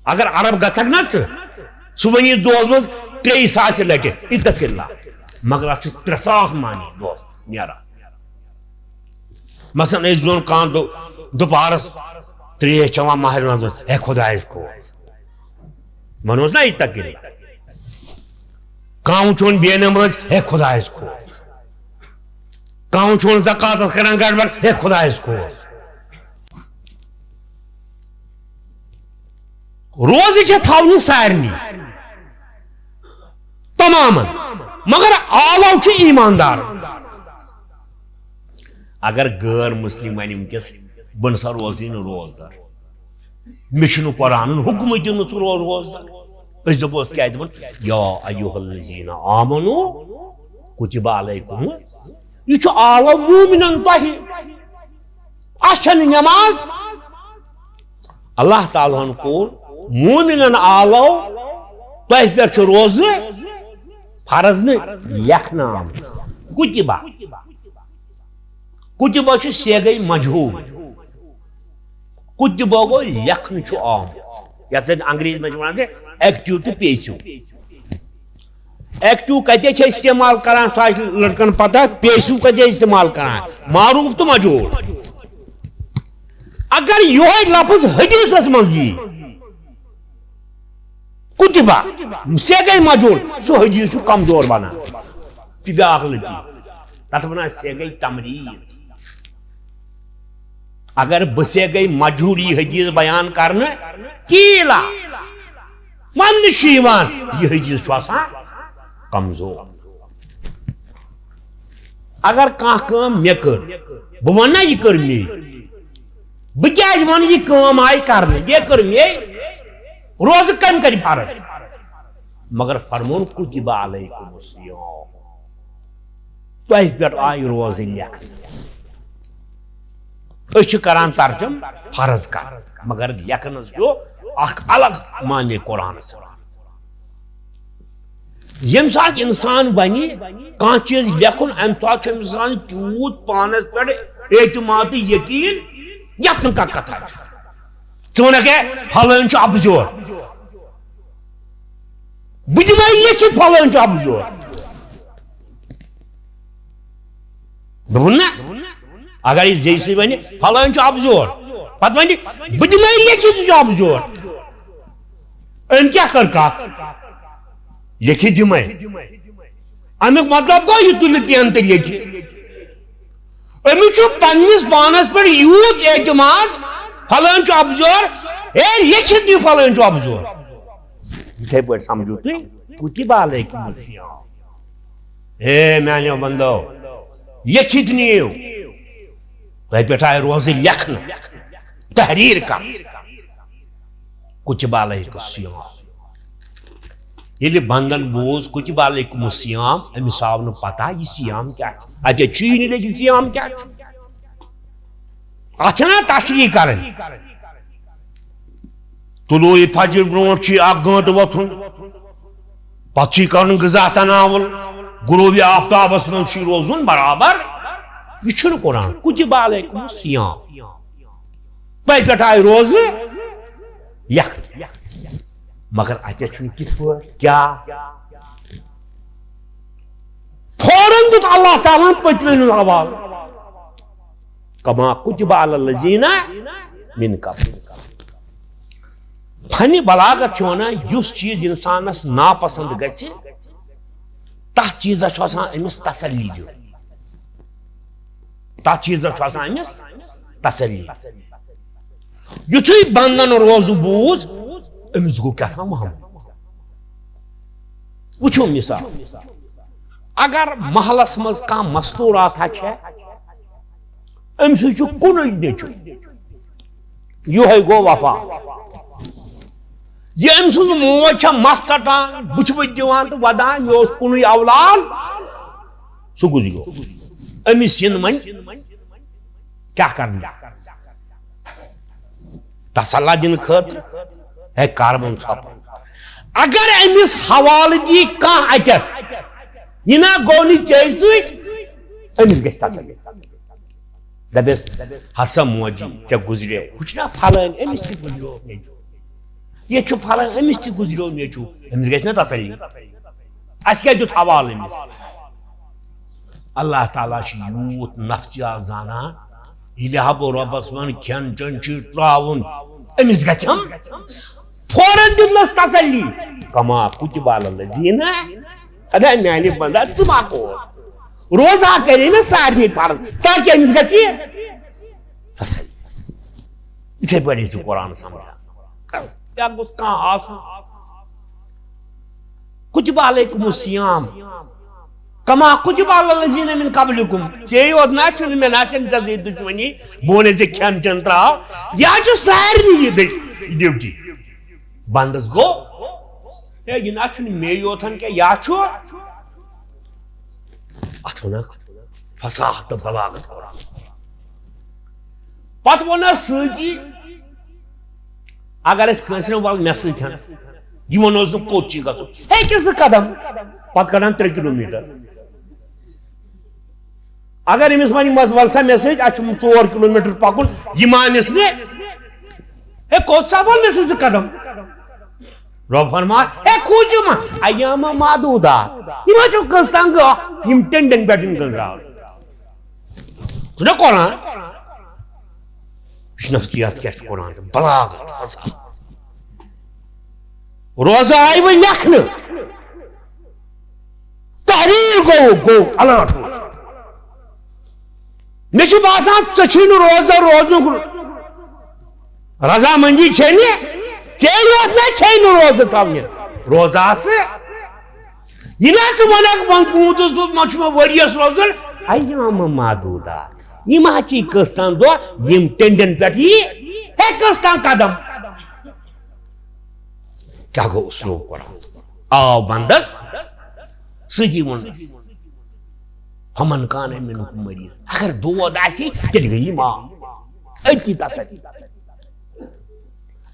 اگر عرب گژھکھ نہ ژٕ، سُہ ونہِ دۄہس منٛز ترٛیٚیہِ ساسہِ لٹہِ، "اتق اللہ"۔ مگر اتھ چھِ ترٛےٚ ساس معنی دۄہس نیران۔ مثلاً أسۍ زون کانٛہہ دُ-، دُپہرس ترٛیش چٮ۪وان ماہِ رمضان، ہے خۄدایس کھوژ۔ ونوس نا یہِ تقریٖر۔ کانٛہہ وٕچھون بے نمٲز، ہے خۄدایس کھوژ۔ کانٛہہ وٕچھون زکاتس کران گڑبڑ، ہے خۄدایس کھوژ۔ روزٕ چھےٚ تھاونہِ سارنٕے، تمامن، مگر آلو چھُ ایٖماندار۔ اگر غٲر مسلم ونہِ وٕنکیٚس، بہٕ نسا روزٕے نہٕ روزدار، مےٚ چھُنہٕ قرآنن حکمٕے دیُتمُت ژٕ روز روزدار۔ أسۍ دپوس کیٛاہ دپان؟ یا ایھا الذین آمنو کتب علیکم، یہِ چھُ آلو مومنن تۄہہِ۔ اَسہِ چھَنہٕ نٮ۪ماز۔ اللہ تعالیٰ ہن کوٚر مومنن آلو تۄہہِ پٮ۪ٹھ چھُ روزٕ فرض نہٕ لیکھنہٕ آمُت۔ کتبہ، کتبہ چھُ صیغہ مجہول۔ کتبہ گوٚو لیکھنہٕ چھُ آمُت۔ یتھ زن انگریزی منٛز چھِ ونان زِ ایکٹیو تہٕ پیسیو۔ ایکٹیو کتے چھِ استعمال کران، سُہ آسہِ لڑکن پتہ، پیسیو کتے استعمال کران، معروف تہٕ مجہول۔ اگر یہے لفظ حدیثس منٛز یی، کتبہ، صیغہ مجہول، سُہ حدیث چھُ کمزور بنان۔ تہٕ بیاکھ لٔتی، تتھ ونان صیغہ تمریٖض۔ اگر بہٕ صیغہ مجہول یی حدیث بیان کرنہٕ، قیل، وننہٕ چھُ یِوان، یہِ حدیث چھُ آسان کمزور۔ اگر کانٛہہ کٲم مےٚ کٔر، بہٕ ونہٕ نا یہِ کٔر مے، بہٕ کیازِ ونہٕ یہِ کٲم آیہِ کرنہٕ، یہِ کٔر مے، روزٕ کٔمۍ کرِ فرض؟ مگر فرمون کتب علیکم الصیام، تۄہہِ پٮ۪ٹھ آیہِ روزٕ لیکھنہٕ۔ أسۍ چھِ کران ترجم فرض کر، مگر لیکھنس چھُ اکھ الگ معنی قرآنس۔ ییٚمہِ ساتہٕ انسان ونہِ کانٛہہ چیٖز لیکھُن، امہِ ساتہٕ چھُ انسان تیوٗت پانس پٮ۪ٹھ اعتماد تہٕ یقین، یتھ نہٕ کانٛہہ کتھا چھِ۔ ژٕ ونکھ ہے فلٲنۍ چھُ اپزیور، بہٕ دِمے لیکھِتھ فلٲنۍ چھُ اپزیور۔ دوٚپُن نا، اگر یہِ زیٚوِ سۭتۍ ونہِ فلٲنۍ چھُ اپزیور، پتہٕ ونہِ بہٕ دِمے لیکھِتھ یہِ چھُ اپزیور، أمۍ کیٛاہ کٔر کتھ؟ لیکھِتھ دِمے۔ امیُک مطلب گوٚو یہِ تُلہِ پٮ۪ن تہٕ لیکھِ۔ أمِس چھُ پننِس پانس پٮ۪ٹھ یوٗت اعتماد، فلٲنۍ چھُ اپزیور، ہے لیکھِتھ دِیِو فلٲنۍ چھُ اپزیور۔ یِتھے پٲٹھۍ سمجھِو تُہۍ، کتب علیکم الصیام۔ ہے میانیو بندو، لیکھِتھ نِیِو۔ تۄہہِ پٮ۪ٹھ آیہِ روزٕ لیکھنہٕ، تحریر کرنہٕ۔ کتب علیکم الصیام۔ ییٚلہِ بندن بوٗز کتب علیکم الصیام، أمِس آو نہٕ پتہ یہِ صیام کیٛاہ چھُ۔ اتہِ چھُ یی نہٕ لیکھِتھ صیام کیٛاہ چھُ۔ اتھ چھَنا تشریح کرٕنۍ؟ طلوع فجر برونٛٹھ چھُ اکھ گٲنٛٹہٕ وۄتھُن، پتہٕ چھُ کرُن غذا تناول، غروب آفتابس منٛز چھُ روزُن برابر۔ یہِ چھُنہٕ قرآن۔ کتب علیکم الصیام۔ تۄہہِ پٮ۪ٹھ آیہِ روزٕ لیکھنہٕ۔ مگر اتہِ چھُنہٕ کِتھ پٲٹھۍ، کیٛاہ؟ فوراً دیُت اللہ تعالیٰ ہن پٔتمہِ ہُنٛد حوالہٕ۔ کما کتب علی الذین من قبل۔ فن بلاغت چھِ ونان، یُس چیٖز انسانس ناپسند گژھِ، تتھ چیٖزس چھُ آسان أمِس تسلی دیُن۔ تتھ چیٖزس چھُ آسان أمِس تسلی۔ یُتھُے بندن روزٕ بوٗز، أمِس گوٚو کیٛاہ تام وہمہٕ۔ وٕچھِو مثال، اگر محلس منٛز کانٛہہ مستوٗراتھا چھےٚ، أمۍ سٕے چھُ کُنُے نیٚچوٗ، یِہوٚے گوٚو وفا۔ یہِ أمۍ سٕنٛز موج چھےٚ مَس ژَٹان، بُتھِ بُتھِ دِوان تہٕ وَدان، "مےٚ اوس کُنُے اولاد، سُہ گُزریو۔" أمِس یِن وۄنۍ کیٛاہ کرنہٕ؟ تسلا دِنہٕ خٲطرٕ، ہے، کر وۄنۍ ژھۄپہٕ۔ اگر أمِس حوالہٕ دی کانٛہہ اَتٮ۪تھ، یہِ نا گوٚو نہٕ ژےٚ سۭتۍ، أمِس گژھِ تسلی۔ دَپٮ۪س، "ہسا موجی، ژےٚ گُزریو، ہُہ چھُنا فلٲنۍ، أمِس تہِ گُزریو نیٚچوٗ۔ یہِ چھُ فلٲنۍ، أمِس تہِ گُزریو نیٚچوٗ۔" أمِس گژھِ نا تسلی؟ اَسہِ کیٛاہ دیُت حوالہٕ أمِس؟ اللہ تعالیٰ چھُ یوٗت نفسیات زانان، ییٚلہِ ہا بہٕ رۄبس ونہٕ کھٮ۪ن چٮ۪ن چھُ ترٛاوُن، أمِس گژھم فوراً دیُتنس تسلی، کما کتب علی الذین، خدا میانہِ بندا ژٕ ما کور، روزہ کرے مےٚ سارنٕے فرض تاکہِ أمِس گژھِ تسلی۔ یِتھے پٲٹھۍ ٲسِو قرآن سمجھان۔ یا گوٚژھ کانٛہہ آسُن، کتب علیکم الصیام کما کتب علی الذین من قبلکم۔ ژے یوت نہ چھُنہٕ، مےٚ نہ چھَنہٕ ژےٚ سۭتۍ دُشمنی، بہٕ وَنے ژےٚ کھٮ۪ن چٮ۪ن ترٛاو۔ یا چھُ سارنٕے یہِ ڈ-، ڈیوٹی۔ بندس گوٚو، ہے، یہِ نہ چھُنہٕ مے یوتن کینٛہہ، یا چھُ اتھ ونان فصاحت تہٕ بلاغت قرآن۔ پتہٕ ووٚننس سۭتی، اگر أسۍ کٲنٛسہِ وَنو، "ول مےٚ سۭتۍ ہن"، یہِ وَنوس نہٕ کوٚت چھُے گژھُن، ہیٚکہِ زٕ قدم، پتہٕ کڑان ترٛےٚ کلوٗمیٖٹر۔ اگر أمِس وَنہِ، "مَس وَل سا مےٚ سۭتۍ، اَسہِ چھُ ژور کلوٗمیٖٹر پَکُن"، یہِ مانٮ۪س نہٕ، ہے، کوٚت سا، وَل مےٚ سۭتۍ زٕ قدم۔ رۄب فرمان، ہے، کھوٗژِو مہ، ایام معدودات۔ یہِ ما چھُو کٔژ تام دۄہ، یِم ٹٮ۪نٛڈٮ۪ن پٮ۪ٹھ یِم گٔنٛزراوٕنۍ۔ چھُنہ قرآن؟ یہِ چھُ نفسیات کیٛاہ چھُ قرآن؟ بلاغت، فصاحت۔ روزٕ آیہِ وۄنۍ لیکھنہٕ۔ تحریر گوٚو، گوٚو، الاٹ گوٚو۔ مےٚ چھُ باسان، ژےٚ چھُے نہٕ روزدار روزنُک رضامندی چھے نہٕ، ژےٚ یوت نہ چھے نہٕ روزٕ تھاونہِ۔ روزٕ آسہٕ۔ یہِ نہ ژٕ وَنکھ، وۄنۍ کوٗتس دۄہ ما چھُ مےٚ ؤریَس روزُن؟ ایام معدودات۔ یِم ہا چھِ قٕسطن دۄہ، یِم ٹٮ۪نٛڈٮ۪ن پٮ۪ٹھ یی، ہے قٕسطن قدم۔ کیٛاہ گوٚو اسلوب قرآن؟ آو بندس سۭتی ووٚنُس، "فمن کان منکم مریض"، اگر دود آسہِ، تیٚلہِ گٔیی معاف۔ أتی تسلی۔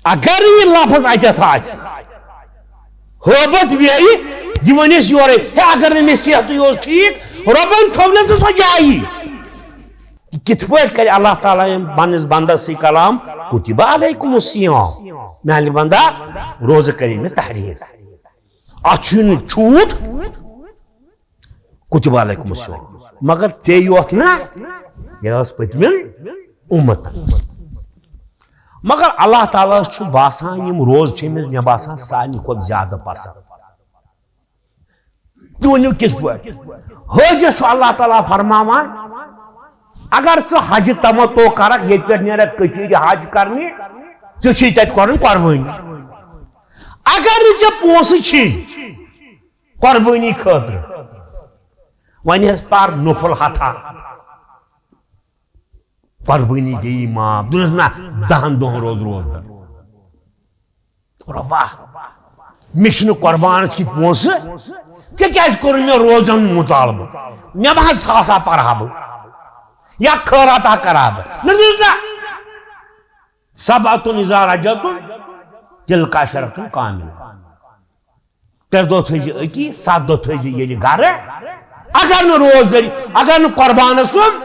اگر نہٕ یہِ لفظ اتٮ۪تھ آسہِ، ہٲبتھ بیٚیہِ، یہِ ونٮ۪س یورے، ہے، اگر نہٕ مےٚ صحتٕے اوس ٹھیٖک، رۄبن تھوٚو نہٕ ژٕ سۄ جایی۔ کِتھ پٲٹھۍ کرِ اللہ تعالیٰ یِم پننِس بندس سۭتۍ کلام، "کتب علیکم الصیام"، میانہِ بندا، روزٕ کٔرِو مےٚ تحریر۔ اتھ چھُنہٕ چھوٗٹ، کتب علیکم الصیام۔ مگر ژے یوت نہ، یہِ ٲس پٔتمٮ۪ن اُمتن۔ مگر اللہ تعالیٰ ہس چھُ باسان، یِم روزٕ چھِ أمِس، مےٚ باسان، سارنٕے کھۄتہٕ زیادٕ پسنٛد۔ تُہۍ ؤنِو کِتھ پٲٹھۍ؟ حٲجِس چھُ اللہ تعالیٰ فرماوان، اگر ژٕ حج تمتع کرکھ، ییٚتہِ پٮ۪ٹھ نیرکھ کٔشیٖرِ حج کرنہِ، ژےٚ چھُے تتہِ کرُن قربٲنی۔ اگر نہٕ ژےٚ پونٛسہٕ چھی قربٲنی خٲطرٕ، وۄنۍ حظ پر نفل ہتھا۔ قربٲنی گٔیی معاف۔ دوٚپنَس، "نہ، دَہَن دۄہَن روز روزدار۔" رۄبا، مےٚ چھِنہٕ قربانَس کِتھ پونٛسہٕ، ژےٚ کیٛازِ کوٚرُن مےٚ روزَن مُطالبہٕ؟ مےٚ ما حظ ساسا پَرٕ ہا بہٕ یا خٲراتہ کَرٕ ہا بہٕ؟ نہ، نہ، نہ۔ سبعة إذا رجعتم تلك عشرة كاملة۔ ترٛےٚ دۄہ تھٲیزِ أتی، ستھ دۄہ تھٲیزِ ییٚلہِ گرٕ۔ اگر نہٕ روزدٲری، اگر نہٕ قربانس سُم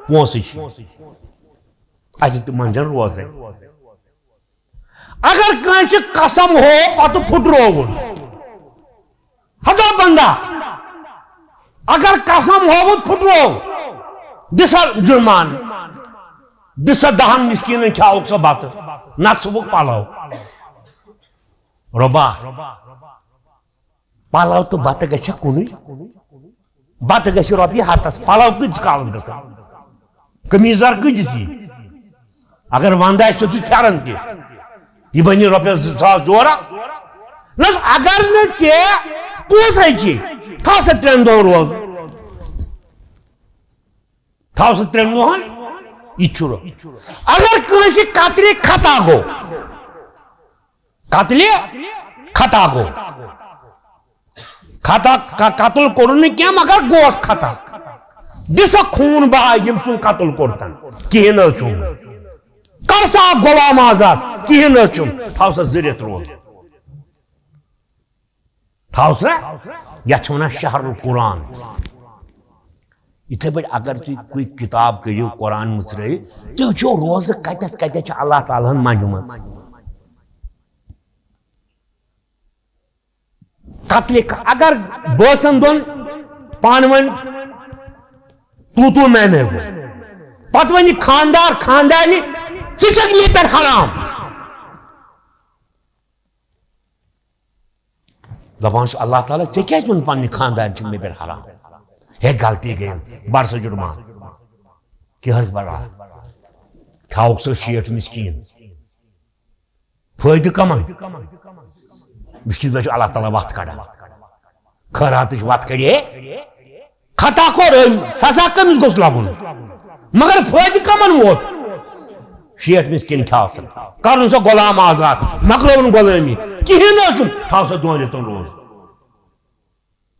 پونٛسہٕ چھِ، اَتہِ تہِ منٛزن روزے۔ اگر کٲنٛسہِ قسم ہوو پتہٕ پھُٹرووُن، ہتا بندہ، اگر قسم ہووُت پھُٹروو، دِ سا جُرمان، دِ سا دَہن مسکیٖنن کھیاوُکھ سۄ بتہٕ، نتہٕ سُوُکھ پلو۔ رۄبا، پلو تہٕ بتہٕ گژھِ کُنُے۔ بتہٕ گژھِ رۄپیہِ ہتس، پلو کۭتِس کالس گژھن؟ قمیٖض یزار کۭتِس یی؟ اگر ونٛدٕ آسہِ، سُہ چھُ پھٮ۪رن تہِ۔ یہِ بنہِ رۄپیس زٕ ساس جورا۔ نہ حظ، اگر نہٕ ژےٚ پونٛسے چھِ، تھاو سا ترٛٮ۪ن دۄہن روزٕ۔ تھاو سا ترٛٮ۪ن دۄہن، یہِ تہِ چھُ رو-، اگر کٲنٛسہِ قتلہِ خطا گوٚو، قتلہِ خطا گوٚو۔ خطا، ق-، قتل کوٚرُن نہٕ کینٛہہ، مگر گوس خطا۔ دِ سا خوٗن بہا یِم ژٕ قتل کوٚرتن، کِہیٖنۍ نہٕ حظ چھُنہٕ۔ کر سا اکھ غلام آزاد، کِہیٖنۍ نہٕ حظ چھُنہٕ۔ تھاو سا زٕ رٮ۪تھ روزٕ۔ تھاو سا، یتھ چھِ ونان شہر القرآن۔ یِتھے پٲٹھۍ اگر تُہۍ کُنہِ کِتاب کٔرِو، قرآن مٕژرٲیِو، تُہۍ وٕچھِو روزٕ کتٮ۪تھ کتٮ۪تھ چھِ اللہ تعالیٰ ہن منجمٕژ۔ قتلہِ ک-، اگر بٲژن دۄن پانہٕ ؤنۍ تو تو میں میں گوٚو۔ پتہٕ وۄنۍ یہِ خاندار خاندارنہِ، ژٕ چھکھ مےٚ پٮ۪ٹھ حرام۔ دپان چھُ اللہ تعالیٰ، ژےٚ کیازِ ووٚن پننہِ خاندارنہِ چھُ مےٚ پٮ۪ٹھ حرام؟ ہے غلطی گٔیم، بر سا جُرمان۔ کیٛاہ حظ بڑا؟ کھیاوُکھ سا شیٹھ مسکین۔ فٲیدٕ کمن؟ وٕچھ کِتھ پٲٹھۍ چھُ اللہ تعالیٰ وَتھ کڑان۔ خٲراتٕچ وَتھ کڑِ ہے۔ خطا کوٚر أمۍ، سزا کٔمِس گوٚژھ لگُن؟ مگر فٲیدٕ کمن ووت؟ شیٹھ مسکین کھیاو سا، کرُن سا غلام آزاد، مۄکلٲوٕن غلٲمی، کِہیٖنۍ نہٕ حظ چھُنہٕ، تھاو سا دۄن رٮ۪تن روزٕ۔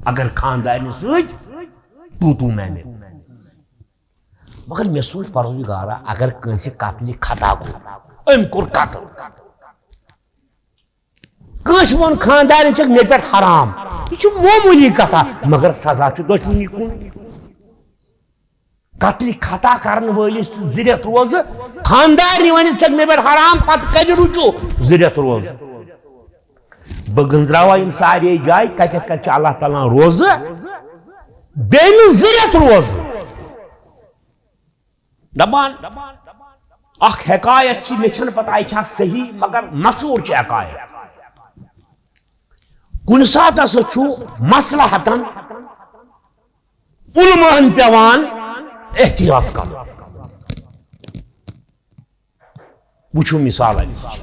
اگر خاندارنہِ سۭتۍ تو تو میں میں۔ مگر مےٚ سوٗنٛچ پروردگارا، اگر کٲنٛسہِ قتلہِ خطا گوٚو، أمۍ کوٚر قتل، کٲنٛسہِ ووٚن خاندارٮ۪ن چھکھ مےٚ پٮ۪ٹھ حرام، یہِ چھُ معموٗلی کتھا، مگر سزا چھُ دۄشوٕنی کُن۔ قتلہِ خطا کرن وٲلِس زٕ رٮ۪تھ روزٕ، خاندارنہِ ونہِ ژےٚ مےٚ پٮ۪ٹھ حرام، پتہٕ کتہِ رُچو زٕ رٮ۪تھ روزٕ؟ بہٕ گنٛزراوا یِم سارے جایہِ، کتٮ۪تھ کتہِ چھِ اللہ تعالیٰ ہن روزٕ، بیٚیہِ نہٕ زٕ رٮ۪تھ روزٕ۔ دپان، اکھ حکایت چھِ، مےٚ چھنہٕ پتہ یہِ چھا صحیح، مگر مشہوٗر چھِ حکایت۔ کُنہِ ساتہٕ ہسا چھُ مصلحتن علماہن پٮ۪وان احتیاط کرُن۔ وٕچھِو مثال اَمِچ۔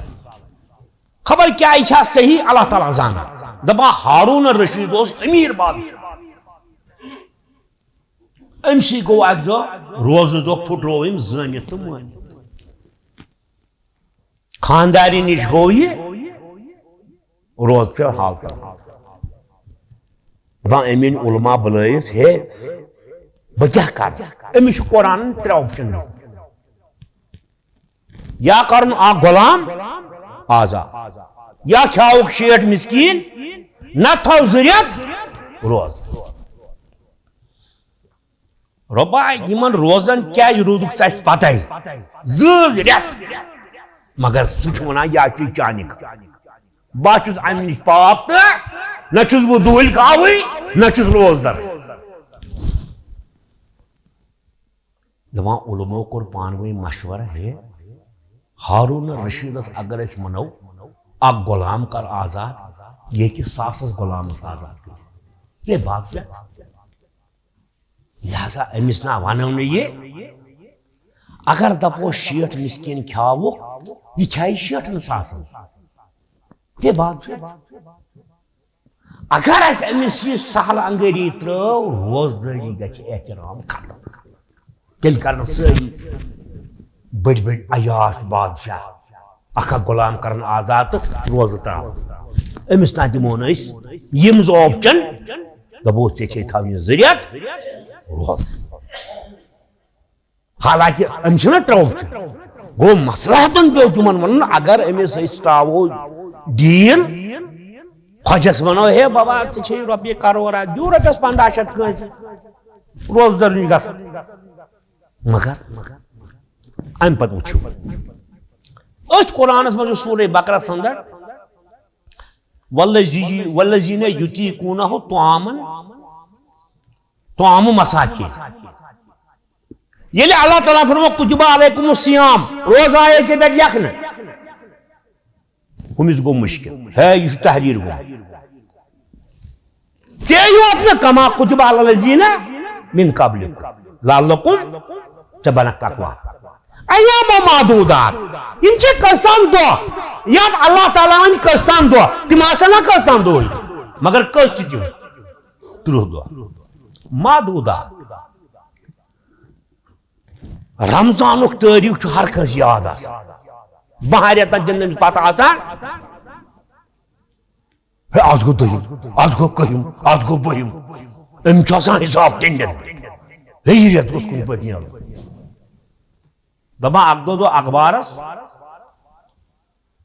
خبر کیٛاہ یہِ چھا صحیح، اللہ تعالیٰ زانان۔ دپان ہارون الرشید اوس امیر بادشاہ۔ أمۍ سٕے گوٚو اکہِ دۄہ روزٕ دۄہ پھُٹروو أمۍ زٲنِتھ تہٕ مٲنِتھ۔ خاندارِ نِش گوٚو یہِ روزٕ چھُ حال کران۔ دپان أمۍ أنۍ علماء بُلٲیِتھ، ہے، بہٕ کیٛاہ کرٕ؟ أمِس چھُ قرآنن ترٛےٚ option دِتمٕتۍ۔ یا کرُن اکھ غلام آزاد، یا کھیاوُکھ شیٹھ مسکین، نہ تھاو زٕ رٮ۪تھ روزٕ۔ رۄبا، یِمن روزن کیازِ روٗدُکھ ژٕ اَسہِ پتَے؟ زٕ رٮ۪تھ۔ مگر سُہ چھُ وَنان، یا چھُ چانہِ خٲطرٕ۔ بہٕ چھُس اَمہِ نِش پاک تہٕ نہ چھُس بہٕ دُہٕلۍ کھاوٕے، نہ چھُس روزدر۔ دَپان علماو کوٚر پانہٕ ؤنۍ مشورٕ، ہے، ہارون رشیدس اگر أسۍ وَنو، اکھ غلام کر آزاد، یہِ ہیٚکہِ ساسس غلامس آزاد کٔرِتھ۔ ہے بادشاہ، لہذا أمِس نا وَنو نہٕ یہِ۔ اگر دَپو شیٹھ مسکیٖن کھیاوُکھ، یہِ کھیایہِ شیٹھن ساسن۔ ہے بادشاہ، اگر اَسہِ أمِس یہِ سہل انگٲری ترٲو، روزدٲری گژھِ احترام ختم۔ تیٚلہِ کرن سٲری بٔڑۍ بٔڑۍ عیاش بادشاہ اکھ اکھ غلام کرن آزاد تہٕ روزٕ ترٛاوان۔ أمِس تام دِمو نہٕ أسۍ یِم زٕ option، دَپو ژےٚ چھے تھاونہِ زٕ رٮ۪تھ روزٕ۔ حالانکہ أمۍ چھِنہ ترٛوو چھِ۔ گوٚو مصلحتن پیوٚو تِمن وَنُن، اگر أمِس أسۍ ترٛاوو ڈیٖل، خۄجس وَنو، ہے بابا، ژٕ چھے رۄپیہِ کرور اکھ، دِیِو رۄپیَس پنٛداہ شیٚتھ کٲنٛسہِ، روزدر نِش گژھن۔ مگر اَمہِ پتہٕ وٕچھِو، أتھۍ قرآنس منٛز چھُ سورہ بقرس اندر، والذی-، والذین یطیقونہ طعاما، طعام مساکین۔ ییٚلہِ اللہ تعالیٰ فرمو، کتب علیکم الصیام، روزٕ آیے ژےٚ پٮ۪ٹھ لیکھنہٕ، ہُمِس گوٚو مُشکِل۔ ہے، یہِ چھُ تحریر گوٚمُت۔ ژےٚ یوت نہٕ، کما کتب علی الذین من قبلکم لعلکم، ژےٚ بنکھ تقوا۔ ایام معدودات، یِم چھِ کٔژتام دۄہ، یتھ اللہ تعالیٰ ہن کٔژتام دۄہ، تِم آسن نہ کٔژتام دۄہٕے، مگر کٔژ چھِ تِم؟ ترٕٛہ دۄہ۔ معدودات۔ رمضانُک تٲریٖخ چھُ ہر کٲنٛسہِ یاد آسان۔ بَہَن رٮ۪تَن چھُنہٕ أمِس پَتہ آسان۔ ہے، آز گوٚو دٔہِم، آز گوٚو کٔہِم، آز گوٚو بٔہِم۔ أمِس چھُ آسان حِساب ٹینڈن۔ ہے، یہِ رٮ۪تھ گوٚژھ کُنہِ پٲٹھۍ نیرُن۔ دَپان اَکہِ دۄہ دۄہ اخبارَس،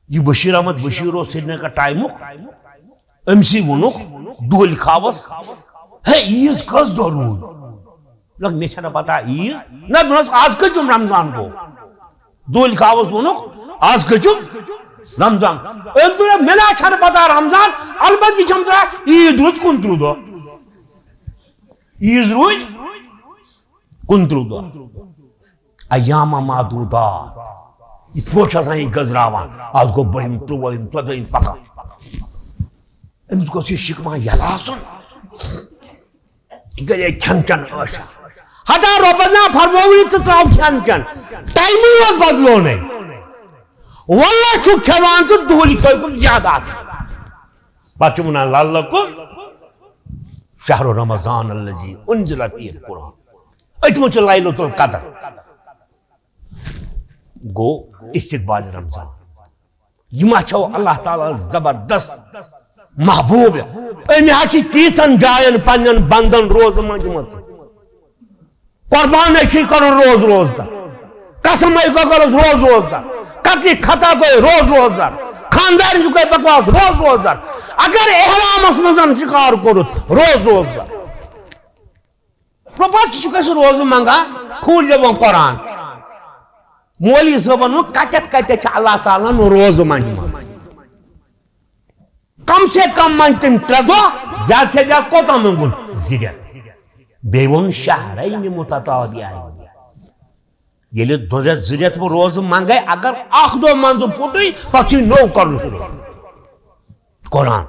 یہِ بشیر احمد بشیر اوس سرینگر ٹایمُک، أمۍ سٕے ووٚنُکھ، دۄہ لیکھاوس، ہے، عیٖد کٔژ دۄہ روٗد؟ دوٚپُکھ، مےٚ چھَنہٕ پتہ عیٖد۔ نہ، دوٚپنَس، آز کٔژِم رمضان گوٚو؟ دۄہ لیکھاوس ووٚنُکھ، آز کٔژِم رمضان؟ أمۍ دوٚپ، مےٚ نہ چھَنہٕ پتہ رمضان، البتہ یہِ چھَم پتہ عیٖد روٗد کُنترٕٛہ دۄہ۔ عیٖد روٗدۍ کُنترٕہ دۄہ، ایام معدودات۔ یِتھ پٲٹھۍ چھُ آسان یہِ گٔنزراوان، آز گوٚو بٔہِم، ترٛوٲہِم، ژۄدٲہِم پکان۔ أمِس گوٚژھ یہِ شِکمان یَلہٕ آسُن۔ یہِ کَرِ کھٮ۪ن چٮ۪ن عٲشا۔ ہتا رۄبَن نا فرمووُے ژٕ ترٛاو کھٮ۪ن چٮ۪ن۔ ٹایمٕے یوت بدلو نَے۔ وَللہ چھُ کھٮ۪وان ژٕ دُہُلہِ کھوے کُن زیادٕ اَتھ۔ پَتہٕ چھُ وَنان لَلَکُم شہر رمضان الذی انزل فیہ القرآن۔ أتھۍ منٛز چھُ لیلۃ القدر۔ گوٚو استقبال رمضان۔ یہِ ما چھو اللہ تعالیٰ ہس زبردست محبوب؟ أمۍ ہا چھِ تیٖژن جاین پننٮ۪ن بندن روزٕ منٛجمژٕ۔ قربان چھِ کران روز روز تہٕ۔ قسم ہے گۄگلس روز روز تہٕ۔ قتلِ خطا گوٚو روز روز تہٕ۔ خاندارن چھُ گوٚو بکواس روز روز تہٕ۔ اگر احرامس منٛز شکار کوٚرُتھ روز روز تہٕ۔ پتہٕ چھُ کٲنٛسہِ روزٕ منٛگان، کھوٗل دِوان قرآن۔ مولوی صٲبن ووٚن، کتٮ۪تھ کتٮ۪تھ چھِ اللہ تعالیٰ ہن روزٕ منٛگمٕژ؟ کم سے کم منٛگۍ تٔمۍ ترٛےٚ دۄہ، زیادٕ سے زیادٕ کوتاہ منٛگُن؟ زٕ رٮ۪تھ۔ بیٚیہِ ووٚن، شہرین متتابعین۔ ییٚلہِ دۄہ رٮ۪تھ زٕ رٮ۪تھ بہٕ روزٕ منٛگے، اگر اکھ دۄہ منٛزٕ پھُٹُے، پتہٕ چھُے نوٚو کرُن شروع۔ قرآن،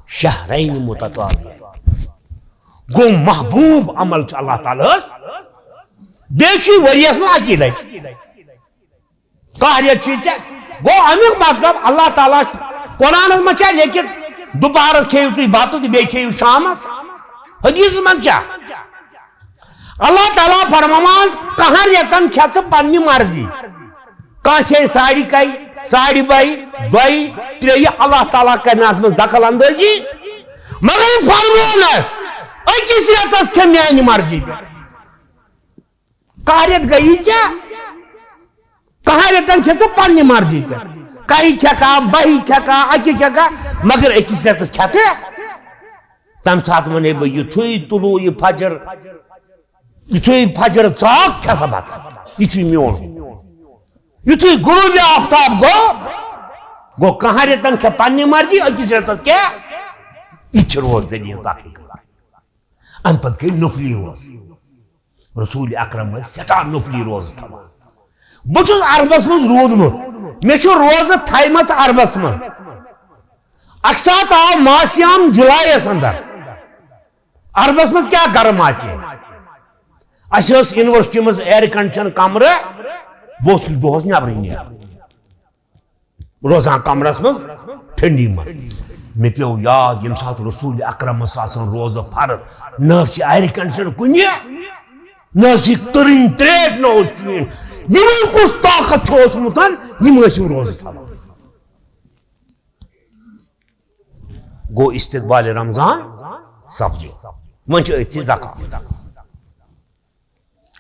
شہرین متتابعین۔ گوٚو محبوب عمل چھُ اللہ تعالیٰ ہس۔ بیٚیہِ چھُ یہِ ؤریَس منٛز اَکی لٹہِ۔ کانٛہہ رٮ۪تھ چھُے ژےٚ۔ گوٚو اَمیُک مطلب اللہ تعالیٰ چھُ قرآنس منٛز چھا لیکھِتھ، دُپہرس کھیٚیِو تُہۍ بتہٕ تہٕ بیٚیہِ کھیٚیِو شامس؟ حدیثس منٛز چھا؟ اللہ تعالیٰ فرماوان، کہن رٮ۪تن کھےٚ ژٕ پننہِ مرضی۔ کانٛہہ کھیٚیہِ ساڑِ کَہہِ، ساڑِ بَہہِ، دۄیہِ، ترٛیٚیہِ، اللہ تعالیٰ کرِ نہٕ اَتھ منٛز دخل اندٲزی۔ مگر أمۍ فرموونس، أکِس رٮ۪تس کھےٚ میانہِ مرضی پٮ۪ٹھ۔ کانٛہہ رٮ۪تھ گٔیی ژےٚ، کہن رٮ۪تن کھےٚ ژٕ پننہِ مرضی پٮ۪ٹھ۔ کَہہِ کھٮ۪کھا، بَہہِ کھٮ۪کھا، اَکہِ کھٮ۪کھا، مگر أکِس رٮ۪تس کھٮ۪کھ۔ تَمہِ ساتہٕ وَنے بہٕ، یُتھُے طلوع فجر، یُتھُے فجر ژاو، کھےٚ سا بَتہٕ، یہِ چھُے میون۔ یُتھُے غروب آفتاب گوٚو، گوٚو کہن رٮ۪تن کھےٚ پننہِ مرضی، أکِس رٮ۪تس کھےٚ، یہِ چھِ روزدٔری ہٕنٛز اکھ حکمت۔ اَمہِ پتہٕ گٔے نفلی روزٕ۔ رسول اکرم ٲسۍ سٮ۪ٹھاہ نفلی روزٕ تھاوان۔ بہٕ چھُس عربس منٛز روٗدمُت، مےٚ چھُ روزٕ تھایمژٕ عربس منٛز۔ اکہِ ساتہٕ آو ماہ صیام جُلایَس اندر۔ عربس منٛز کیٛاہ گرم آسہِ؟ اَسہِ ٲس یونیورسٹی منٛز air condition کمرٕ، بہٕ اوسُس دۄہس نٮ۪برٕے نیران۔ روزان کمرس منٛز ٹھنڈی منٛز۔ مےٚ پیوٚو یاد، ییٚمہِ ساتہٕ رسول اکرمس آسان روزٕ فرض، نہ ٲس یہِ air condition کُنہِ، نہ ٲس یہِ تٔرٕنۍ ترٛیش، نہ اوس شیٖن۔ یِمن کُس طاقت چھُ اوسمُت، یِم ٲسۍ یِم روزٕ تھاوان؟ گوٚو استقبال رمضان سپدیو۔ وۄنۍ چھِ أتھۍ سۭتۍ زکات۔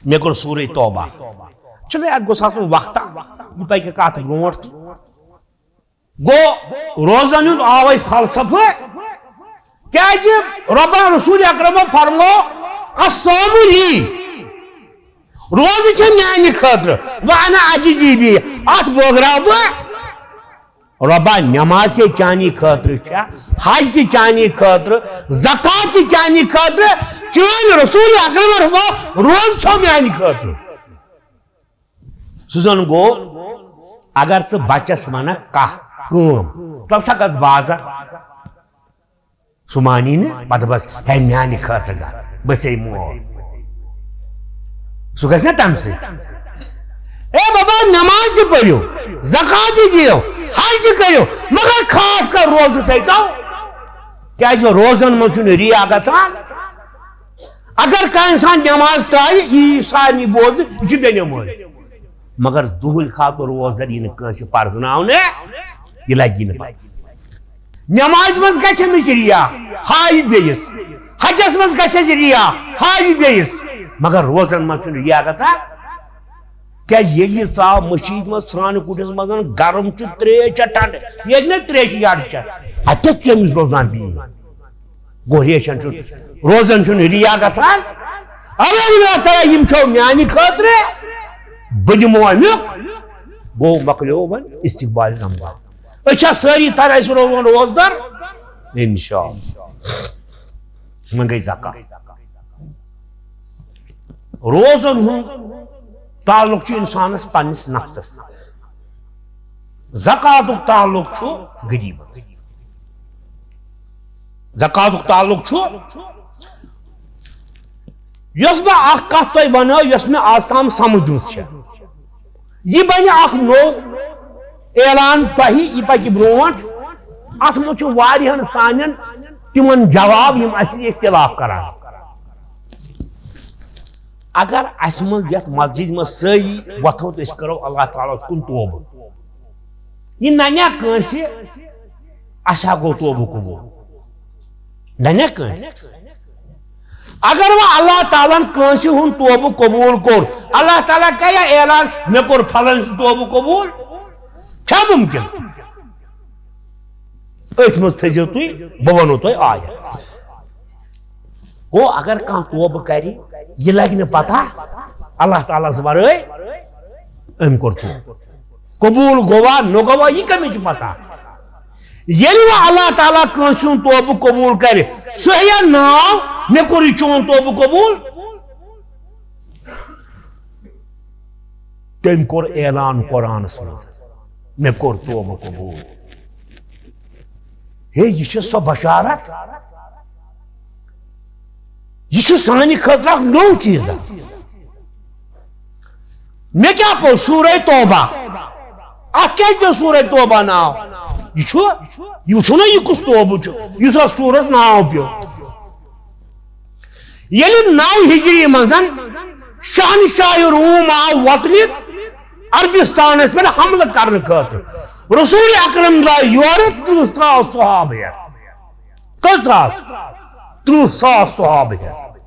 مےٚ کوٚر سورہ توبہ۔ چھُنہٕ اَتھ گوٚژھ آسُن وقتہ، یہِ پَکہِ کَتھ برونٛٹھ تہِ۔ گوٚو، روزن ہُنٛد آو اَسہِ فلسفہٕ، کیٛازِ رۄبن رسول اکرمو فرمو، "الصوم لی"، روزٕ چھےٚ میانہِ خٲطرٕ، "وانا اجزی بہ"، اَتھ بٲگراو بہٕ۔ رۄبا، نماز تہِ چانی خٲطرٕ چھا، حج تہِ چانی خٲطرٕ، زکات تہِ چانی خٲطرٕ، چٲنۍ رسول اکرم فرمو، روزٕ چھو میانہِ خٲطرٕ۔ سُہ زن گوٚو، اگر ژٕ بچس ونکھ کانٛہہ کٲم، تل سا گژھ بازر، سُہ مانی نہٕ، پتہٕ بس، "ہے، میانہِ خٲطرٕ گژھ، بہٕ ژےٚ مول۔" سُہ گژھِ نا تمہِ سۭتۍ؟ "اے بابا، نماز تہِ پٔرِو، زکات تہِ دِیِو، حج تہِ کٔرِو، مگر خاص کر روزٕ تھٲیتو۔" کیازِ روزن منٛز چھُنہٕ ریا گژھان۔ اگر کانٛہہ انسان نماز ترٛایہِ، یی سارنٕے بوزنہٕ، یہِ چھُ بے نمٲزی۔ مگر دُہٕلۍ خاطر روزدر یی نہٕ کٲنٛسہِ پرزناونہٕ، یہِ لگہِ نہٕ پتہٕ۔ نمازِ منٛز گژھِ أمِس ریا، ہاوِ بیٚیِس۔ حجس منٛز گژھِ اَسہِ ریا، ہاوِ بیٚیِس۔ مگر روزن منٛز چھُنہٕ ریا گژھان۔ کیازِ ییٚلہِ یہِ ژاو مٔشیٖد منٛز، سرٛانہٕ کُٹھِس منٛز، گرم چھُ، ترٛیش چھےٚ ٹھنڈٕ، ییٚتہِ نہٕ ترٛیشہِ یڈ چھےٚ، اَتہِ چھُ أمِس روزان بِہِتھ۔ گوٚو ریشن چھُ، روزن چھُنہٕ ریا گژھان۔ اَوے ووٚن اللہ تعالیٰ، یِم چھَو میانہِ خٲطرٕ، بہٕ دِمو اَمیُک۔ گوٚو مۄکلیو وۄنۍ استقبال رمضان۔ أسۍ چھا سٲری تر اَسہِ روزان روزدار؟ انشاءاللہ۔ وۄنۍ گٔے زکات۔ روزن ہُنٛد تعلق چھُ انسانس پننِس نفسس سۭتۍ۔ زکاتُک تعلق چھُ غریبس۔ زکاتُک تعلق چھُ، یۄس بہٕ اکھ کتھ تۄہہِ ونہو، یۄس مےٚ آز تام سمجھ منٛز چھےٚ، یہِ بنہِ اکھ نوٚو اعلان تۄہہِ، یہِ پکہِ برونٛٹھ۔ اتھ منٛز چھُ واریاہن سانٮ۪ن تِمن جواب، یِم اسہِ اختلاف کران۔ اگر اسہِ منٛز یتھ مسجد منٛز سٲری وۄتھو تہٕ أسۍ کرو اللہ تعالیٰ ہس کُن توبہٕ، یہِ ننیا کٲنٛسہِ، اسہِ ہا گوٚو توبہٕ قبول، ننیا کٲنٛسہِ؟ اگر وۄنۍ اللہ تعالیٰ ہن کٲنٛسہِ ہُنٛد توبہٕ قبول کوٚر، اللہ تعالیٰ کریا اعلان، مےٚ کوٚر فلٲنۍ سُنٛد توبہٕ قبول؟ چھا ممکن؟ أتھۍ منٛز تھٲیزیو تُہۍ، بہٕ وَنو تۄہہِ آیت۔ گوٚو، اگر کانٛہہ توبہٕ کرِ، یہِ لگہِ نہٕ پتہ اللہ تعالیٰ ہس ورٲے، أمۍ کوٚر توبہٕ۔ قبول گوٚوا، نہ گوٚوا، یہِ کٔمِس چھِ پتہ؟ ییٚلہِ وۄنۍ اللہ تعالیٰ کٲنٛسہِ ہُنٛد توبہٕ قبول کرِ، سُہ ہیٚیہِ ناو، مےٚ کوٚر یہِ چون توبہٕ قبول؟ تٔمۍ کوٚر اعلان قرآنس منٛز، مےٚ کوٚر توبہٕ قبول۔ ہے، یہِ چھِ سۄ بشارت، یہِ چھُ سانہِ خٲطرٕ اکھ نوٚو چیٖز اکھ۔ مےٚ کیٛاہ پوٚر سورہ توبہ؟ اتھ کیٛازِ پیوٚو سورہ توبہ ناو؟ یہِ چھُ، یہِ وٕچھو نا، یہِ کُس توبہٕ چھُ، یُس اتھ سورس ناو پیوٚو۔ ییٚلہِ نو ہجری منٛز شہنشاہ روم آو وطنہِ عربستانس پٮ۪ٹھ حملہٕ کرنہٕ خٲطرٕ، رسول اکرم درٛاے یورٕ ترٕٛہ ساس صحابہٕ ہٮ۪تھ۔ کٔژ ساس؟ ترٕٛہ ساس صحابہٕ ہٮ۪تھ۔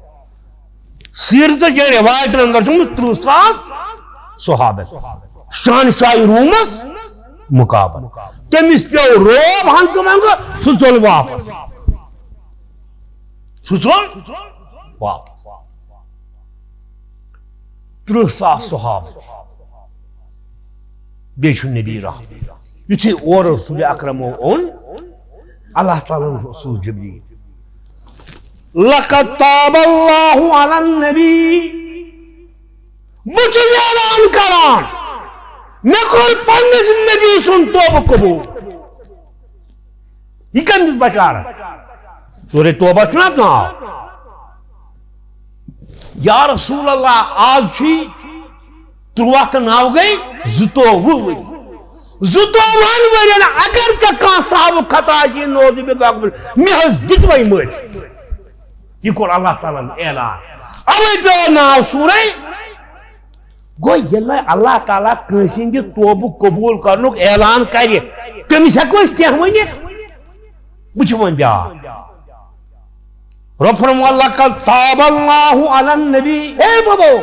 سیرتہٕ کٮ۪ن رٮ۪وایتن اندر چھُ ترٕٛہ ساس صحابہٕ ہٮ۪تھ۔ شہنشاہ رومس مقابلہٕ۔ تٔمِس پیوٚو رعب ہنٛگہٕ منٛگہٕ، سُہ ژوٚل واپس۔ سُہ ژوٚل واپس۔ ترٕٛہ ساس صحابہٕ۔ بیٚیہِ چھُ نبی رحمت۔ یُتھُے اورٕ رسول اکرمو اوٚن، اللہ تعالیٰ ہن سوٗز جبریل۔ لقد تاب اللہ علی النبی۔ بہٕ چھُس اعلان کران، مےٚ کوٚر پننِس نبی سُنٛد توبہٕ قبول۔ یہِ کٔمِس بشارت؟ سورہ توبہ چھُنہ اَتھ ناو؟ یا رسول اللہ، آز چھُے ترُٛواہ تہٕ نو گٔے زٕتووُہ ؤری۔ زٕتووُہن ؤرین اگر ژےٚ کانٛہہ صحابہٕ خطا چھُے، نعوذ باللہ، مےٚ حظ دِژ وۄنۍ معٲفی۔ یہِ کوٚر اللہ تعالیٰ ہن اعلان۔ اوے پیوٚو ناو سورہ۔ گوٚو، ییٚلہِ اللہ تعالیٰ کٲنٛسہِ ہٕنٛدِ توبہٕ قبول کرنُک اعلان کرِ، تٔمِس ہٮ۪کو أسۍ کینٛہہ ؤنِتھ؟ وٕچھِو وۄنۍ بیٛاکھ۔ رۄب فرموو، "لقد تاب اللہ علی النبی"۔ اے بابو،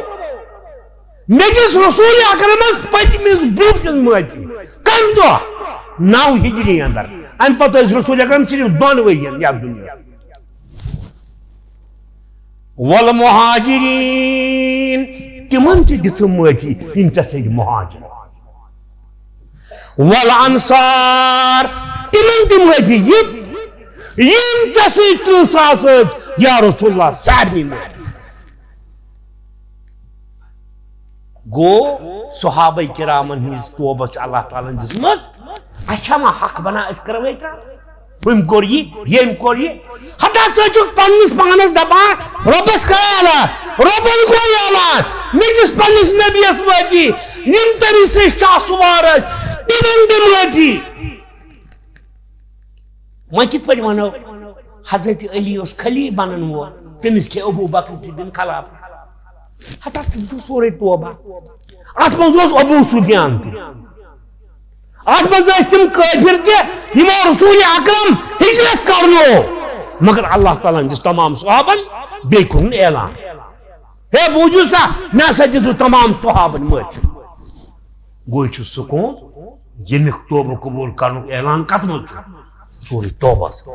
مےٚ دِژ رسول اکرمس پٔتمِس برونٛہہ کِس معٲفی۔ کمہِ دۄہ؟ نو ہجری اندر۔ امہِ پتہٕ ٲسۍ رسول اکرم صرف دۄن ؤرین یتھ دُنیاہس۔ والمہاجرین، تِمن تہِ دِژٕم معٲفی، یِم ژےٚ سۭتۍ مہاجر۔ والانصار، تِمن تہِ معٲفی، یِم، یِم ژےٚ سۭتۍ ترٕٛہ ساس ٲسۍ، یا رسول اللہ، سارنٕے معٲفی۔ گوٚو، صحابہ کرامن ہٕنٛز توبہ چھِ اللہ تعالیٰ ہن دِژمٕژ۔ اَسہِ چھا وۄنۍ حق بنان أسۍ کرو اعتراض؟ ہُمۍ کوٚر یہِ، ییٚمۍ کوٚر یہِ۔ ہتا ژٕ چھُکھ پننِس پانس دپان، رۄبس کر اعلان، رۄبن کوٚر اعلان، میٲنِس پننِس نبیس معٲفی، یِم تٔمِس سۭتۍ شاہ سوار ٲسۍ، تِمن تہِ معٲفی۔ وۄنۍ کِتھ پٲٹھۍ ونو، حضرت علی اوس خلیفہ بنن وول، تٔمِس کھے ابو بکر صدیقن خلاف؟ ہتا ژٕ وٕچھ سورُے توبہ۔ اتھ منٛز اوس ابو سفیان تہِ۔ اتھ منٛز ٲسۍ تِم کٲفر تہِ، یِمو رسول اکرم ہجرت کرنو۔ مگر اللہ تعالیٰ ہن دِژ تمام صحابن بیٚیہِ کوٚرُن اعلان، ہے بوٗزِو سا، مےٚ ہسا دِژوٕ تمام صحابن معٲفی۔ گوٚو یہِ چھُ سکوٗن، ییٚمیُک توبہٕ قبول کرنُک اعلان کتھ منٛز چھُ؟ سورہ توبس۔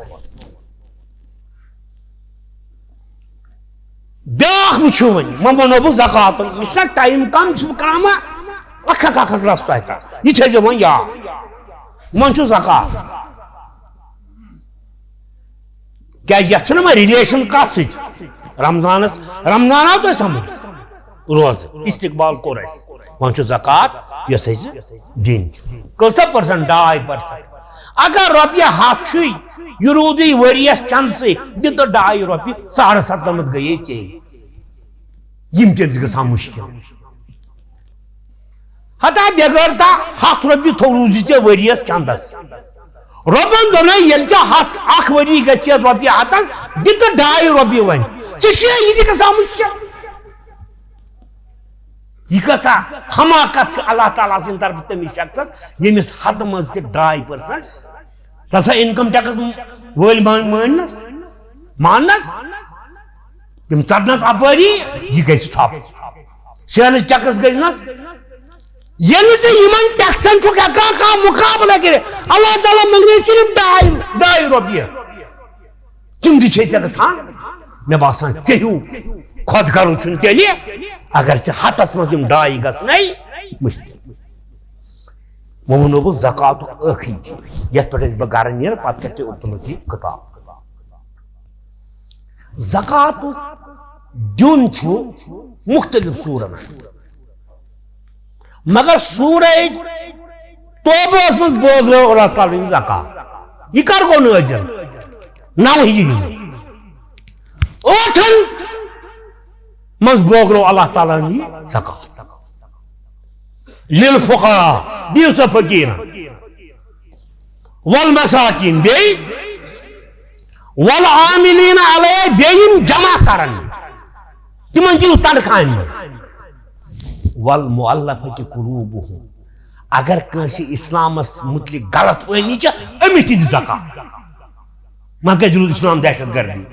بیٛاکھ وٕچھِو وۄنۍ، وۄنۍ وَنو بہٕ زکاتُک، یہِ چھُنہ ٹایم کم، چھُ بہٕ کران وۄنۍ اکھ اکھ اکھ اکھ رَژھ تۄہہِ تَتھ۔ یہِ تھٲیزیو وۄنۍ یاد۔ وۄنۍ چھُ زکات۔ کیٛازِ یَتھ چھُنہ وۄنۍ ریلیشن کَتھ سۭتۍ؟ رمضانس، رمضان آو تۄہہِ سمجھ؟ روزٕ، استقبال کوٚر اَسہِ۔ وۄنۍ چھُ زکوٰۃ یۄس اَسہِ دِنۍ چھِ۔ کۭژاہ پٔرسنٹ؟ ڈاے پٔرسنٹ۔ اگر رۄپیہِ ہَتھ چھُے، یہِ روٗدُے ؤریَس چندسٕے، دِ تہٕ ڈاے رۄپیہِ، ساڑٕ ستنَمتھ گٔیے ژےٚ۔ یِم تہِ ٲسۍ گژھان مُشکِل۔ ہتا بغٲر تا ہَتھ رۄپیہِ تھوٚو روٗزی ژےٚ ؤریَس چندس۔ رۄبن دوٚپنَے، ییٚلہِ ژےٚ ہَتھ، اکھ ؤری گژھِ رۄپیہِ ہَتس، دِ تہٕ ڈاے رۄپیہِ وۄنۍ۔ ژےٚ چھُیا یہِ تہِ گژھان مُشکِل؟ یہِ کۭژاہ حماقت چھِ اللہ تعالیٰ سٕنٛدِ طرفہٕ تٔمِس شخصس، ییٚمِس ہتہٕ منٛز تہِ ڈاے پٔرسنٹ۔ ژٕ ہسا انکم ٹیکس وٲلۍ مان-، مٲننس، ماننس، تِم ژٹنس اپٲری، یہِ گژھِ ژھۄپہٕ۔ سیلز ٹیکس گژھنس، ییٚلہِ ژٕ یِمن ٹیکسن چھُکھ ہٮ۪کان کانٛہہ مُقابلہٕ کٔرِتھ، اللہ تعالیٰ منٛگنے صرف ڈاے، ڈاے رۄپیہِ۔ تِم تہِ چھے ژےٚ گژھان۔ مےٚ باسان، ژےٚ ہیوٗ خۄد غرض چھُنہٕ تیٚلہِ، اگر ژےٚ ہتس منٛز یِم ڈاے گژھنَے مُشکِل۔ وۄنۍ وَنو بہٕ زکوٰتُک ٲخری چیٖز، یَتھ پٮ۪ٹھ أسۍ بہٕ گرٕ نیرٕ، پتہٕ کَتہِ تُلُکھ یہِ کِتاب۔ زکوٰتُک دیُن چھُ مُختٔلِف صوٗرن منٛز۔ مگر سورہ توبہس منٛز بٲگرٲو اللہ تعالیٰ ہن زکوٰۃ۔ یہِ کر گوٚو نٲزِل؟ نو ہجری۔ ٲٹھن منٛز بٲگرٲو اللہ تعالیٰ ہن یہِ زکوٰۃ۔ للفقراء، دِیِو سا فقیرن۔ والمساکین، بیٚیہِ والعاملین علیہ، بیٚیہِ یِم جمع کرن، تِمن دِیِو تنخواہن منٛز۔ والمؤلفة قلوبهم، اگر کٲنٛسہِ اسلامس متعلق غلط فہمی چھِ، أمِس تہِ دِ زکات۔ وۄنۍ کتہِ روٗد اسلام دہشت گردی؟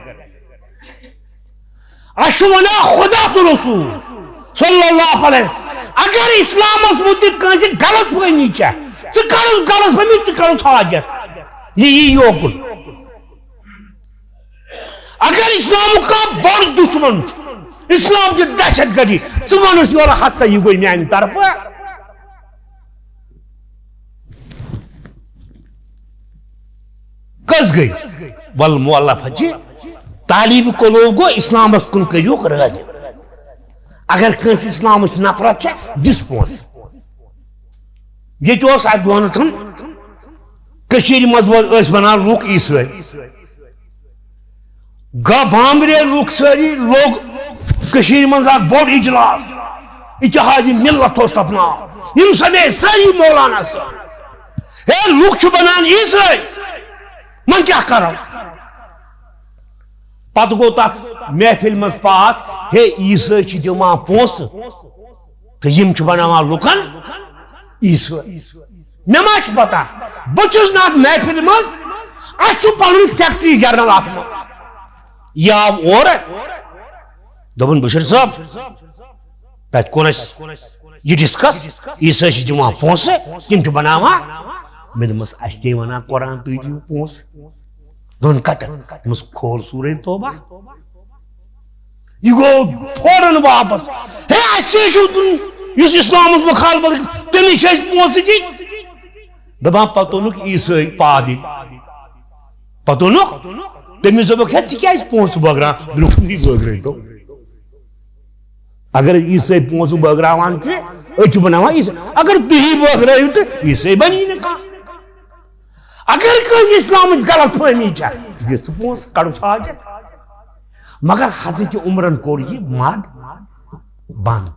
اسہِ چھُ ونان خدا تہٕ رسول صلی اللہ علیہ، اگر اسلامس متعلق کٲنٛسہِ غلط فہمی چھےٚ، ژٕ کرُس غلط فہمی، ژٕ کرُس حاجت، یہِ یی یوکُن۔ اگر اسلامُک کانٛہہ بوٚڑ دشمن چھُ، اسلام چھِ دہشت گردی، ژٕ وَنُس یورٕ ہسا یہِ گوٚو میانہِ طرفہٕ۔ کٔژ گٔے؟ والمؤلفة چھِ طالب قلوب گوٚو اسلامس کُن کٔرِو رٲغب۔ اگر کٲنٛسہِ اسلامٕچ نفرت چھےٚ، دِس پونٛسہٕ۔ ییٚتہِ اوس اَکہِ دۄہ نہٕ تھُن، کٔشیٖرِ منٛز وٲتۍ، ٲسۍ بنان لُکھ عیسٲے۔ گا بامبرے لُکھ سٲری، لوٚگ کٔشیٖرِ منٛز اکھ بوٚڑ اجلاس، اتحادِ ملت اوس تتھ ناو۔ یِم سمے سٲری مولانا صٲب، ہے، لُکھ چھِ بنان عیسٲے، وۄنۍ کیٛاہ کرو؟ پتہٕ گوٚو تتھ محفل منٛز پاس، ہے، عیسٲے چھِ دِوان پونٛسہٕ تہٕ یِم چھِ بناوان لُکن عیسٲے۔ مےٚ ما چھِ پتہ، بہٕ چھُس نہٕ اتھ محفلہِ منٛز، اسہِ چھُ پنُن سیکرٹری جنرل اتھ منٛز۔ یہِ آو اورٕ، دوٚپُن، بشیر صٲب، تتہِ کوٚر اسہِ یہِ ڈسکس، عیسٲے چھِ دِوان پونٛسہٕ، تِم چھِ بناوان۔ مےٚ دوٚپمس، اسہِ تے ونان قرآن، تُہۍ دِیِو پونٛسہٕ۔ دوٚپُن، کتٮ۪ن؟ دوٚپمس، کھول سورہ توبہ۔ یہِ گوٚو فوراً واپس۔ ہے، اسہِ چھُ دیُن، یُس اسلامس مخالفت، تٔمِس چھِ أسۍ پونٛسہٕ دِنۍ۔ دپان، پتہٕ اوٚنُکھ عیسٲے پادٕرۍ۔ پتہٕ اوٚنُکھ، تٔمِس دوٚپُکھ، ہے، ژٕ کیٛازِ پونٛسہٕ بٲگراوان؟ دوٚپُکھ، تُہی بٲگرٲوتو۔ اگر عیسٲے پونٛسہٕ بٲگراوان چھِ، أسۍ چھِ بناوان عیسٲے۔ اگر تُہی بٲگرٲیِو تہٕ عیسٲے بنی نہٕ کانٛہہ۔ اگر کٲنٛسہِ اسلامٕچ غلط فہمی چھےٚ، دِ سُہ پونٛسہٕ، کڑُس حاجت۔ مگر حضرت عمرن کوٚر یہِ مد بند۔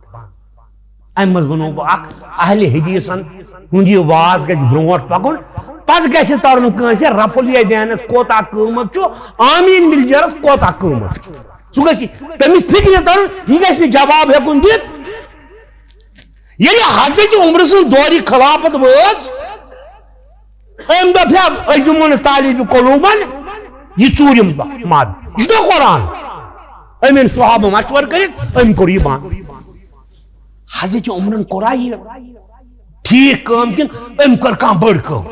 امہِ منٛز ونو بہٕ اکھ، اہل حدیثن ہُنٛد یہِ واز گژھِ برونٛٹھ پکُن، پتہٕ گژھِ ترُن کٲنٛسہِ رفع الیدینس کوتاہ قۭمتھ چھُ، آمین ملجرس کوتاہ قۭمتھ چھُ۔ سُہ گژھِ تٔمِس فکرِ ترُن، یہِ گژھِ نہٕ جواب ہیٚکُن دِتھ۔ ییٚلہِ حضرت عمر سٕنٛز دورِ خلافت وٲژ، أمۍ دوٚپ، ہے، أسۍ دِمو نہٕ طالب قلوٗبن یہِ ژوٗرِم دۄہ مد۔ یہِ چھُ قرآن۔ أمۍ أنۍ صحابہٕ مشور کٔرِتھ، أمۍ کوٚر یہِ بنٛد۔ حضرت عمرن کوٚرا یہِ ٹھیٖک کٲم کِنہٕ أمۍ کٔر کانٛہہ بٔڑ کٲم؟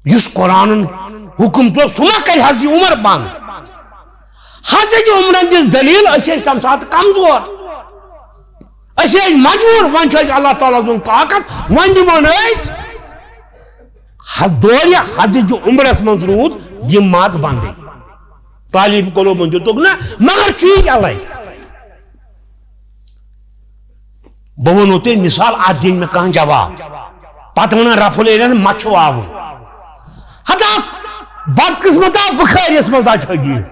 یُس قرآنن حُکم ترٛوو، سُہ ما کرِ حضرت عمر بنٛد؟ حضرت عمرن دِژ دلیل، أسۍ ٲسۍ تَمہِ ساتہٕ کمزور، أسۍ ٲسۍ مجبوٗر، وۄنۍ چھُ اَسہِ اللہ تعالیٰ سُنٛد طاقت، وۄنۍ دِمو نہٕ أسۍ۔ حض-، دورِ حضرت عمرس منٛز روٗد یہِ مد بندٕے۔ طالب قلوبن دیُتُکھ نہٕ، مگر چھُ یہِ یَلَے۔ بہٕ وَنو تۄہہِ مثال، اَتھ دِنۍ مےٚ کانٛہہ جواب۔ پَتہٕ وَنان رفع الیدین مَتھ چھُ واوُن۔ ہتا بدقسمتا بُخٲریَس منٛز ہا چھُ حدیث۔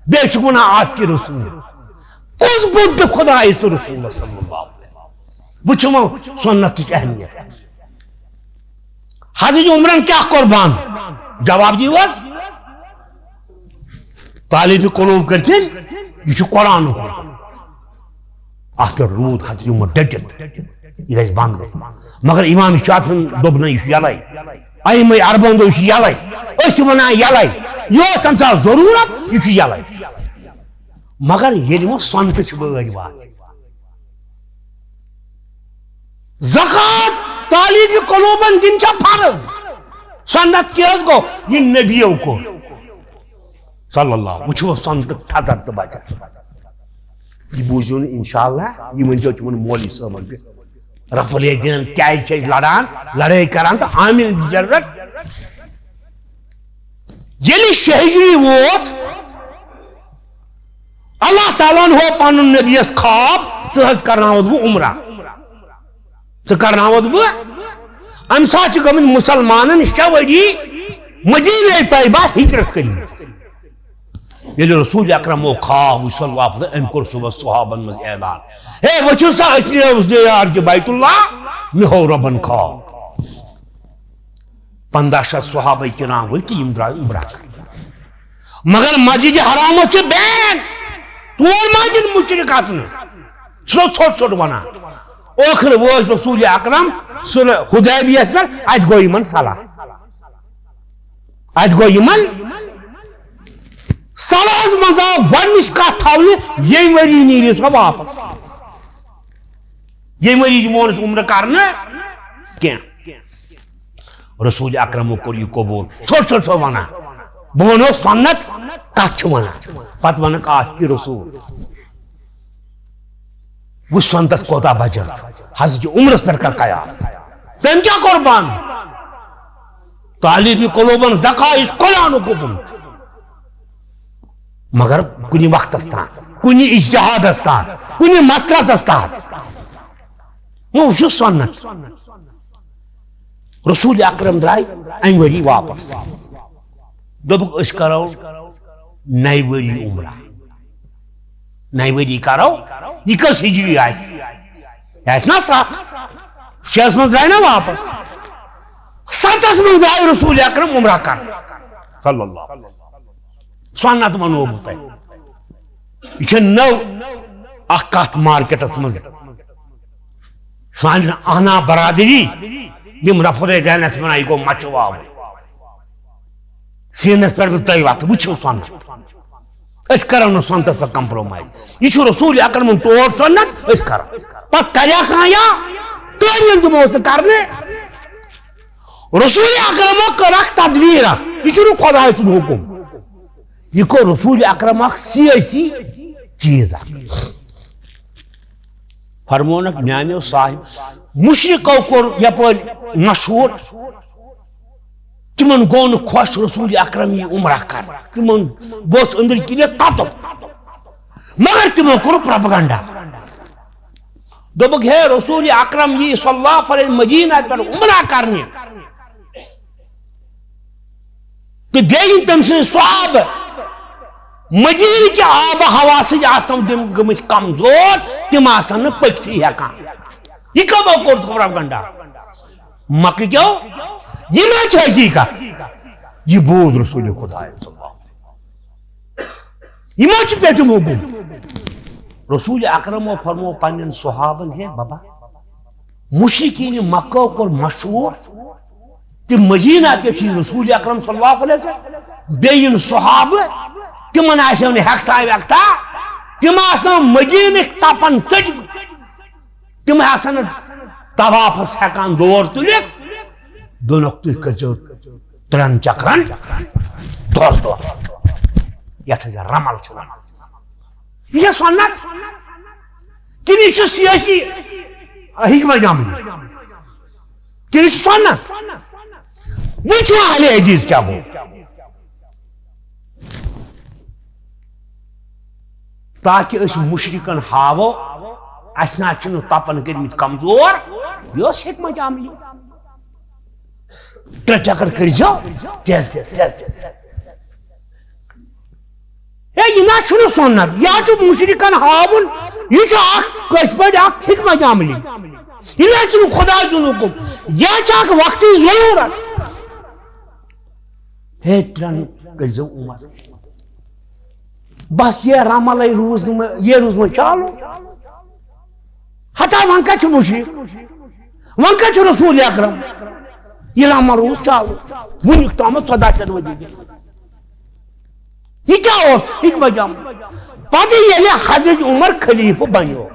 بیٚیہِ چھُکھ وَنان اَتھ تہِ رسول۔ کُس بوٚڑ تہٕ خدایہِ سُہ رسول صلی اللہ علیہ وسلم؟ وٕچھِو وۄنۍ سُنتٕچ اہمیت۔ حضرت عمرن کیٛاہ کوٚر بنٛد؟ جواب دِیِو حظ۔ طالب قلوب کٔرۍ تٔمۍ، یہِ چھُ قرآنُک۔ اَتھ پٮ۪ٹھ روٗد حضرت عمر ڈٔٹِتھ، یہِ گژھِ بنٛد گژھُن۔ مگر امام شافعین دوٚپ نہ، یہِ چھُ یَلَے۔ ائمہ اربعن دوٚپ، یہِ چھُ یَلَے۔ أسۍ چھِ وَنان یَلَے۔ یہِ اوس تَمہِ ساتہٕ ضروٗرت، یہِ چھُ یَلَے۔ مگر ییٚلہِ وۄنۍ سۄنتہٕ چھِ وٲرۍ واتٕنۍ، زکوٰۃ طالب قلوبن دِنۍ چھا فرض؟ سۄنت کیٛاہ حظ گوٚو؟ یہِ نبیو کوٚر۔ صلی اللہ۔ وٕچھِو سۄنتہٕ تھزر تہٕ بجر۔ یہِ بوٗزِو نہٕ انشاءاللہ، یہِ ؤنۍزیو تِمن مولوی صٲبن تہِ۔ رفع الیدینن کیٛازِ چھِ أسۍ لڑان، لڑٲے کران تہٕ آمین ضرورت۔ ییٚلہِ شیٚیہِ ہِجری ووت، اللہ تعالیٰ ہن ہوو پنُن نبیَس خواب، ژٕ حظ کرناوتھ بہٕ عمرہ، ژٕ کرناوتھ بہٕ۔ امہِ ساتہٕ چھِ گٔمٕتۍ مُسلمانن شےٚ ؤری مدیٖنہ طیبہ ہجرت کٔرمٕژ۔ ییٚلہِ رسول اکرمو خواب وُچھ، صلی اللہ علیہ وسلم، أمۍ کوٚر صُبحس صحابن منٛز اعلان، ہے ؤتھِو سا، أسۍ نیرو زیارتِ بیت اللہ، مےٚ ہوو رۄبن خواب۔ پنٛداہ شتھ صحابہ کرام ؤتھۍ تہٕ یِم درٛاے عمرہ کرنہِ۔ مگر مسجد حرامس چھِ بین، تور ما دِن مُشرِک اژنہٕ۔ سُہ چھُ ژھوٚٹ ژھوٚٹ ونان۔ ٲخٕر وٲتۍ رسول اکرم صلح حدیبیہس پٮ۪ٹھ، اتہِ گوٚو یِمن صلح۔ اتہِ گوٚو یِمن صلحس منٛز آو گۄڈٕنِچ کتھ تھاونہٕ، ییٚمہِ ؤری نیرِو سا واپس۔ ییٚمہِ ؤری دِمو نہٕ أسۍ عمرٕ کرنہٕ کینٛہہ۔ رسول اکرمو کوٚر یہِ قبول۔ ژھوٚٹ ژھوٚٹ چھو ونان۔ بہٕ ونو سنت کتھ چھِ ونان۔ پتہٕ ونکھ اتھ کہِ رسول۔ وٕچھ سنتس کوتاہ بجر چھُ۔ حضرت عمرس پٮ۪ٹھ کر قیاس۔ تٔمۍ کیٛاہ کوٚر بنٛد؟ طالب قلوبن زکا یُس قرآنُک حُکم چھُ۔ مگر کُنہِ وقتس تام، کُنہِ اجتہادس تام، کُنہِ مسلحتس تام۔ وۄنۍ وٕچھِو سنت۔ رسول اکرم درٛاے امہِ ؤری واپس۔ دوٚپُکھ، أسۍ کرو نَیہِ ؤری عمرہ۔ نَیہِ ؤری کرو۔ یہِ کٔژ ہجری آسہِ؟ یہِ آسہِ نا ستھ؟ شیٚیَس منٛز درٛاے نا واپس۔ ستس منٛز آے رسول اکرم عمرہ کرنہِ۔ صلی اللہ۔ سنت ونو بہٕ تۄہہِ۔ یہِ چھےٚ نٔو اکھ کتھ مارکیٹس منٛز۔ سانہِ اہنا برادری، یِم رفع الیدینس ونان، یہِ گوٚو مچھِ واوُن۔ سیٖنس پٮ۪ٹھ بہٕ تۄہہِ وتھ، وٕچھِو سنت۔ أسۍ کرو نہٕ سنتس پٮ۪ٹھ compromise۔ یہِ چھُ رسول اکرمُن ٹوٹھ سنت، أسۍ کرو۔ پتہٕ کریا کانٛہہ یا تعویل دِمو أسۍ نہٕ کرنہٕ۔ رسول اکرمو کٔر اکھ تدبیر اکھ۔ یہِ چھُنہٕ خۄداے سُنٛد حُکم۔ یہِ کوٚر رسول اکرم اکھ سیٲسی چیٖز اکھ۔ فرمونکھ میانیو صاحب، مشرکو کوٚر یپٲرۍ مشہوٗر، تِمن گوٚو نہٕ خۄش رسول اکرم یی عمرہ کرنہِ۔ تِمن بوٚچھ أنٛدرۍ کِنۍ تتُر، مگر تِمو کوٚر propaganda۔ دوٚپُکھ، ہے، رسول اکرم یی صلی اللہ علیہ وسلم مدینہ پٮ۪ٹھ عمرہ کرنہِ، تہٕ بیٚیہِ یِم تٔمۍ سٕنٛدۍ صحابہٕ مدیٖنہٕ کہِ آب و ہوا سۭتۍ آسن تِم گٔمٕتۍ کمزور، تِم آسن نہٕ پٔکتھٕے ہٮ۪کان۔ یہِ کمو کوٚر propaganda؟ مکہٕ کیو؟ یہِ ما چھِ حقیٖقت؟ یہِ بوٗز رسول خدایَن صلی اللہ علیہ وسلم۔ یہِ ما چھُ پیٚٹھِم حُکُم؟ رسول اکرمو فرمو پننٮ۪ن صحابن، ہے بابا، مشرکین مکہ کوٚر مشہوٗر تہٕ مدینہ تہِ چھِ رسول اکرم صلی اللہ علیہ وسلم، بیٚیہِ یِن صحابہٕ، تِمن آسن نہٕ ہٮ۪کتھا وٮ۪کتھا، تِم آسن مدینٕکۍ تپن ژٔٹمٕتۍ، تِم آسن نہٕ طوافس ہٮ۪کان دور تُلِتھ۔ دوٚپُکھ، تُہۍ کٔرۍزیو ترٛٮ۪ن چکرن دورٕ دورٕ، یتھ أسۍ رمل چھِ ونان۔ یہِ چھا سنت؟ کِنہٕ یہِ چھُ سیٲسی حکمت عملی؟ کِنہٕ یہِ چھُ سنت؟ وٕچھِو اہل حدیث کیٛاہ گوٚو۔ تاکہِ أسۍ مشرکن ہاوو اسہِ نہ چھُنہٕ تپن کٔرمٕتۍ کمزور، یہِ اوس حکمت عملی۔ ترٛےٚ چکر کٔرۍزیو، تیز تیز، تیز تیز۔ ہے، یہِ نہ چھُنہٕ سُنت، یہِ حظ چھُ مُشرِکن ہاوُن، یہِ چھُ اکھ کٲشِر پٲٹھۍ اکھ حکمت عملی۔ یہِ نہ چھُنہٕ خۄداے سُنٛد حُکُم، یہِ حظ چھُ اکھ وقتٕچ ضروٗرت۔ ہے، ترٛٮ۪ن کٔرۍزیو عمر۔ بس یہِ رملے روٗز نہٕ مےٚ، یہِ روٗز وۄنۍ چالو۔ ہتا وۄنۍ کتہِ چھُ مُشرِک؟ وۄنۍ کتہِ چھُ رسول اکرم؟ یہِ رمل روٗز چالو۔ وُنیُک تامتھ ژۄداہ شیٚتھ ؤری گٔے۔ یہِ کیٛاہ اوس؟ یہِ کیٛاہ بجام؟ پتہٕ ییٚلہِ حضرت عمر خلیفہٕ بنیو،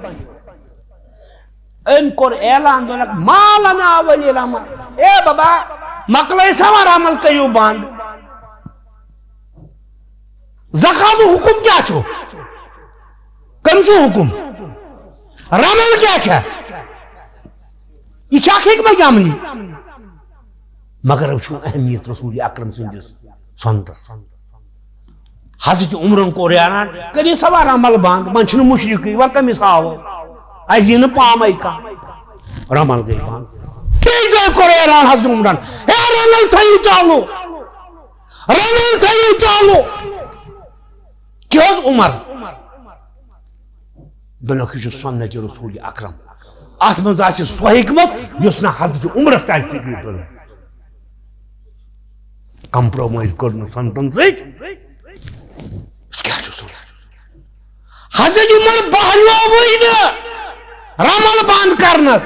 أمۍ کوٚر اعلان، دوٚپنکھ، "ما لنا ولی رمل، اے بابا، مۄکلٲے سا وۄنۍ رمل، کٔرِو بنٛد۔" زکاتُک حُکُم کیٛاہ چھُ؟ کٔمۍ سُنٛد حُکُم؟ رمل کیٛاہ چھےٚ؟ یہِ چھےٚ اکھ حکمت عملی۔ مگر وٕچھِو اہمیت رسول اکرم سٕنٛدِس سنتس۔ حضرت عمرن کوٚر اعلان، "کٔرِو سا وۄنۍ رمل بنٛد، وۄنۍ چھِنہٕ مُشرِکٕے، وۄنۍ کٔمِس ہاوو؟ اَسہِ یی نہٕ پامَے کانٛہہ۔" رمل گٔے بنٛد۔ ترٛیٚیہِ دۄہہِ کوٚر اعلان حضرت عمرن، "ہے، رمل تھٲیِو چالو، رمل تھٲیِو چالو۔" کیٛاہ حظ عمر؟ دوٚپنکھ، یہِ چھُ سنت رسول اکرم۔ اتھ منٛز آسہِ سۄ حکمت یۄس نہٕ حضرت عمرس تہِ آسہِ فکرِ توٚرمُت۔ کمپرومائز کوٚر نہٕ سنتن سۭتۍ۔ سُہ کیٛاہ چھُ سُہ؟ حضرت عمر بہلیووٕے نہٕ رمل بنٛد کرنس۔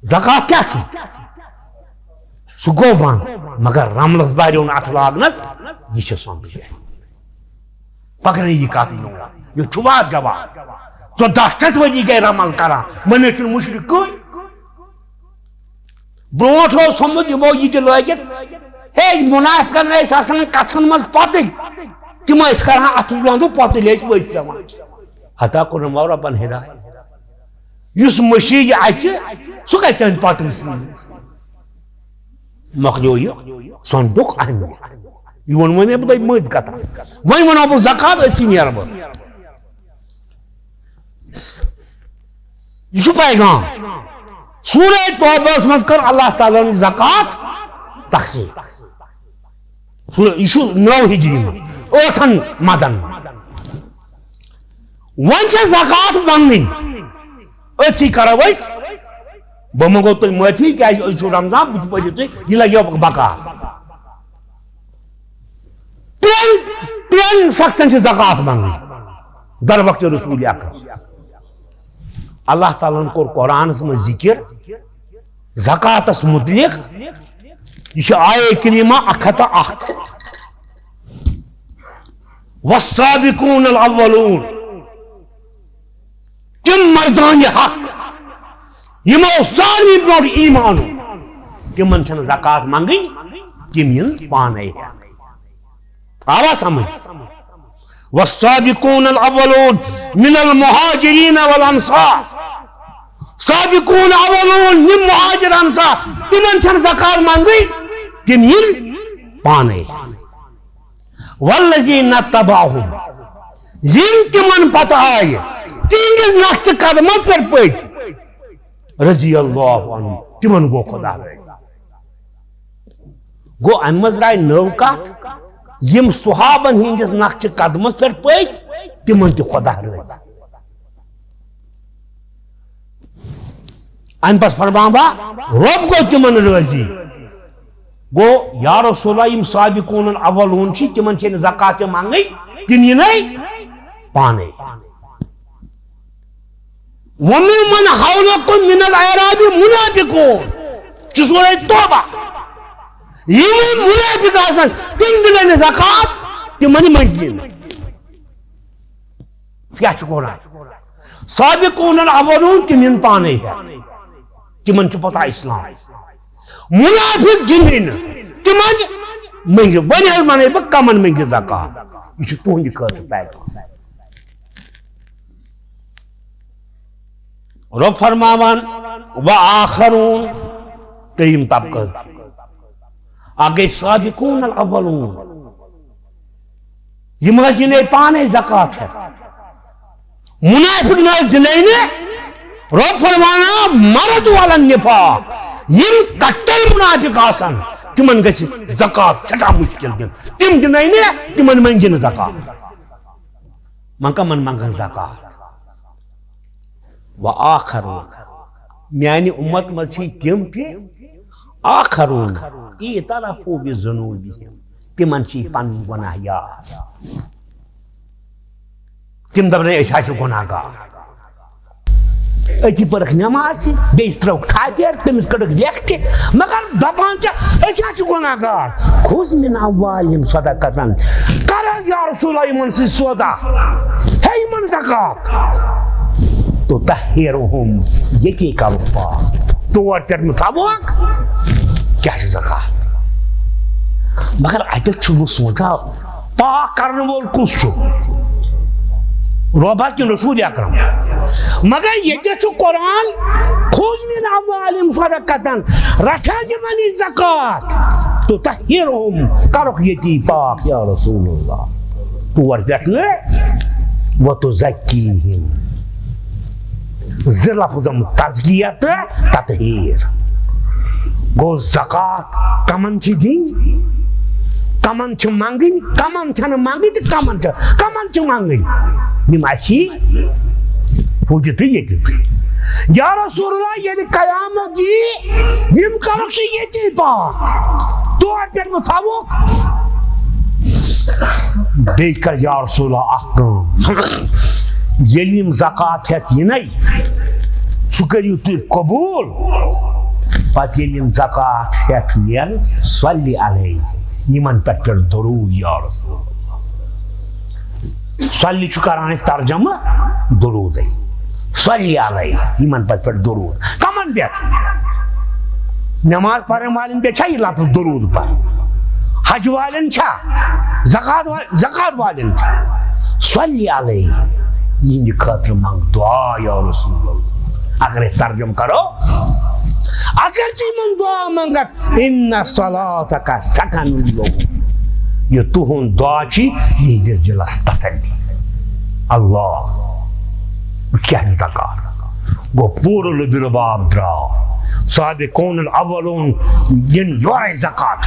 زکات کیٛاہ چھُ؟ سُہ گوٚو بنٛد، مگر رملس بہلیو نہٕ اتھ لاگنس۔ یہِ چھِ سنتٕچ اہمیت۔ پکنٲیِو یہِ کتھ برونٛٹھ۔ یہِ چھُ واد جواب۔ ژۄداہ شیٚتھ ؤری گٔے رمل کران، وۄنۍ حظ چھُنہٕ مُشرِک کٕہٕنۍ۔ برونٛٹھ اوس ہومُت یِمو یہِ تہِ لٲگِتھ، ہے، منافقن ٲسۍ آسان کژھن منٛز پۄتٕلۍ، تِم ٲسۍ کران اتھٕ لۄندٕ، پۄتٕلۍ ٲسۍ ؤسۍ پٮ۪وان۔ ہتا کوٚرُن وۄنۍ رۄبن ہدایت۔ یُس مٔشیٖد اَژِ، سُہ کَتہِ اَنہِ پۄتٕلۍ سۭتۍ؟ مۄکلیو یہِ سۄنٛدُک اہمیت۔ یہِ ووٚن وۄنۍ مےٚ، بہٕ دَپہٕ مٔدۍ کَتھا۔ وۄنۍ وَنو بہٕ زکات، أتھۍ سۭتۍ نیرٕ بہٕ۔ یہِ چھُ پیغام۔ سورہ توبہس منٛز کٔر اللہ تعالیٰ ہن زکات تقسیٖم۔ سورہ، یہِ چھُ نو ہجری منٛز، ٲٹھن مدن منٛز۔ وۄنۍ چھےٚ زکات منٛگٕنۍ۔ أتھی کرو أسۍ۔ بہٕ منٛگو تۄہہِ معٲفی، کیازِ أزۍ چھُ رمضان، بہٕ تہِ پٔرِو تُہۍ، یہِ لگیو پکار۔ ترٛٮ۪ن، ترٛٮ۪ن شخصن چھِ زکات منٛگٕنۍ۔ در وقت رسول اکرم۔ اللہ تعالیٰ ہن کوٚر قرآنس منٛز ذکر زکاتس متعلق۔ یہِ چھِ آیے کریمہ اکھ ہتھ تہٕ اکھ۔ والسابقون الاولون، تِم مردان حق، یِمو سارنٕے برونٛٹھ ایمان اوٚن، تِمن چھنہٕ زکات منٛگٕنۍ، تِم یِن پانے ہٮ۪تھ۔ آوا سمجھ؟ والسابقون الاولون من المهاجرين والانصار۔ سابقون اولون، یِم مہاجر انصار، تِمن چھنہٕ زکات منٛگٕنۍ، تِم یِن پانے۔ والذین اتبعہم، یِم تِمن پتہٕ آیہِ، تِہنٛدِس نقشہِ قدمس پٮ۪ٹھ پٔکۍ، رضی اللہ عنہم، تِمن گوٚو خدا رٲضی۔ گوٚو، امہِ منٛز درٛاے نٔو کتھ، یِم صحابن ہٕنٛدِس نقشہِ قدمس پٮ۪ٹھ پٔکۍ، تِمن تہِ خدا رٲضی۔ امہِ پتہٕ فرماوا، رۄب گوٚو تِمن رٲضی۔ گوٚو، یا رسول اللہ، یِم سابقون الاولون چھِ، تِمن چھِ نہٕ زکات تہِ منٛگٕنۍ، تِم یِنَے پانے۔ وممن حولکم من الاعراب منافقون۔ چھِ سورہ توبہ۔ یِم منافق آسن، تِم دِنَے نہٕ زکات، تِمن منٛگہِ نہٕ۔ کیٛاہ چھُ قرآن؟ سابقون الاولون، تِم یِن پانے ہٮ۪تھ۔ تِمن چھُ پتہ اسلام۔ منافق دِنٕے نہٕ۔ تِمن منٛگہِ، وۄنۍ حظ وَنَے بہٕ، کَمن منٛگہِ زکات؟ یہِ چھُ تُہنٛدِ خٲطرٕ پیغام۔ رۄب فرماوان، و آخرون، ترٛیٚیِم طبقہٕ حظ۔ اکھ گٔے سابقون الاولون۔ یِم حظ یِن ہے پانے زکات ہٮ۪تھ۔ منافق نہ حظ دِنَے نہٕ۔ رۄب فرماوان، "مرد علی النفاق"، یِم کٹر منافق آسن، تِمن گژھِ زکات سٮ۪ٹھاہ مُشکِل دیُن۔ تِم دِنَے نہٕ، تِمن منٛگہِ نہٕ زکات۔ وۄنۍ کمن منٛگن زکات؟ و آخرون، میانہِ اُمت منٛز چھِ تِم تہِ، آخرون اعترفوا بذنوبہم، تِمن چھِ پنٕنۍ گۄناہ یاد۔ تِم دپن، "أسۍ حظ چھِ گۄناہ گار۔" أتی پٔرٕکھ نٮ۪ماز تہِ، بیٚیہِ ترٲوٕکھ تھپھ پٮ۪ٹھ، تٔمِس کٔڈٕکھ لیکھتہِ، مگر دپان چھِ، "أسۍ حظ چھِ گۄناہ گار۔" خذ من اموالہم صدقۃ، کر حظ یا رسول اللہ یِمن سۭتۍ سودا، ہے یِمن زکات۔ تطہرہم، ییٚتی کرُکھ پاک۔ تور پٮ۪ٹھ مہٕ تھاووکھ، کیٛاہ چھِ زکات؟ مگر اتٮ۪تھ چھُس بہٕ سونٛچان، پاک کرن وول کُس چھُ؟ رۄبا کِنہٕ رسول اکرم؟ مگر ییٚتٮ۪تھ چھُ قرآن، "خذ من اموالہم صدقۃ"، رٹھ حظ یِمن نِش زکات، تطہرہم، کرُکھ ییٚتی پاک یا رسول اللہ۔ تور پٮ۪ٹھ نہٕ، وتزکیہم۔ زٕ لفظ آمٕتۍ، تزکیہ تہٕ تطہیر۔ گوٚو زکات کمن چھِ دِنۍ، کمن چھِ منٛگٕنۍ، کمن چھنہٕ منٛگٕنۍ تہٕ کمن چھِ، کمن چھِ منٛگٕنۍ؟ یِم اسی ہُتہِ تہٕ ییٚتہِ تہِ۔ یا رسول اللہ، ییٚلہِ قیامت یی، یِم کرُکھ ژٕ ییٚتی پاک، تور پٮ۪ٹھ مہٕ تھاوُکھ۔ بیٚیہِ کر یا رسول اللہ اکھ کٲم، ییٚلہِ یِم زکات ہٮ۪تھ یِنَے، سُہ کٔرِو تُہۍ قبوٗل۔ پتہٕ ییٚلہِ یِم زکات ہٮ۪تھ نِن، صلی علیہ، یِمن پٮ۪ٹھ پٮ۪ٹھ درود یا رسول اللہ۔ صلی چھُ کران أسۍ ترجمہٕ درودے۔ صلی علیہ، یِمن پٮ۪ٹھ پٮ۪ٹھ درود۔ کمن پٮ۪ٹھ؟ نماز پرن والٮ۪ن پٮ۪ٹھ چھا یہِ لفظ درود پرُن؟ حج والٮ۪ن چھا؟ زکات وا-، زکات والٮ۪ن چھا؟ صلی علیہ، یِہنٛدِ خٲطرٕ منٛگ دعا یا رسول اللہ۔ اگر أسۍ ترجمہٕ کرو، اگر ژٕ یِمن دعا منٛگکھ، ان صلاتک سکن لہم، یہِ تُہُنٛد دعا چھِ یِہنٛدِس دِلس تسلی۔ اللہ، کیٛاہ زکات؟ گوٚو پوٗرٕ لُبہِ لُباب درٛاو۔ سابقون الاولون یِن یورے زکات۔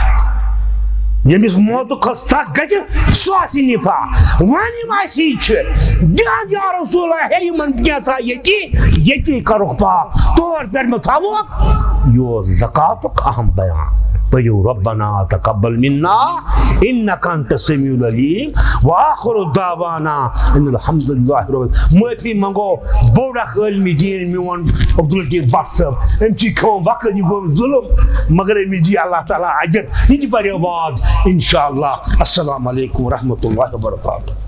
ییٚمِس موتُک کھۄتہٕ سخ گژھِ، سُہ آسہِ نفاق۔ وۄنۍ یِم اسی چھِ، دِ حظ یا رسول اللہ، ہے یِمن کینٛژھا ییٚتی، ییٚتی کرُکھ پاک، تور پٮ۪ٹھ مہٕ تھاووکھ۔ یہِ اوس زکاتُک اہم بیان۔ پٔرِو، ربنا تقبل منا انک انت السمیع العلیم، وآخر دعوانا ان الحمد للہ رب۔ معٲفی منٛگو، بوٚڑ اکھ عٲلمِ دیٖن میون عبداللطیف بٹ صٲب، أمۍ چھِ کھیوٚم وقت، یہِ گوٚو ظُلم، مگر أمِس دی اللہ تعالیٰ اجر۔ یہِ تہِ پرِ واز، انشاءاللہ۔ السلام علیکم ورحمۃ اللہ وبرکاتہ۔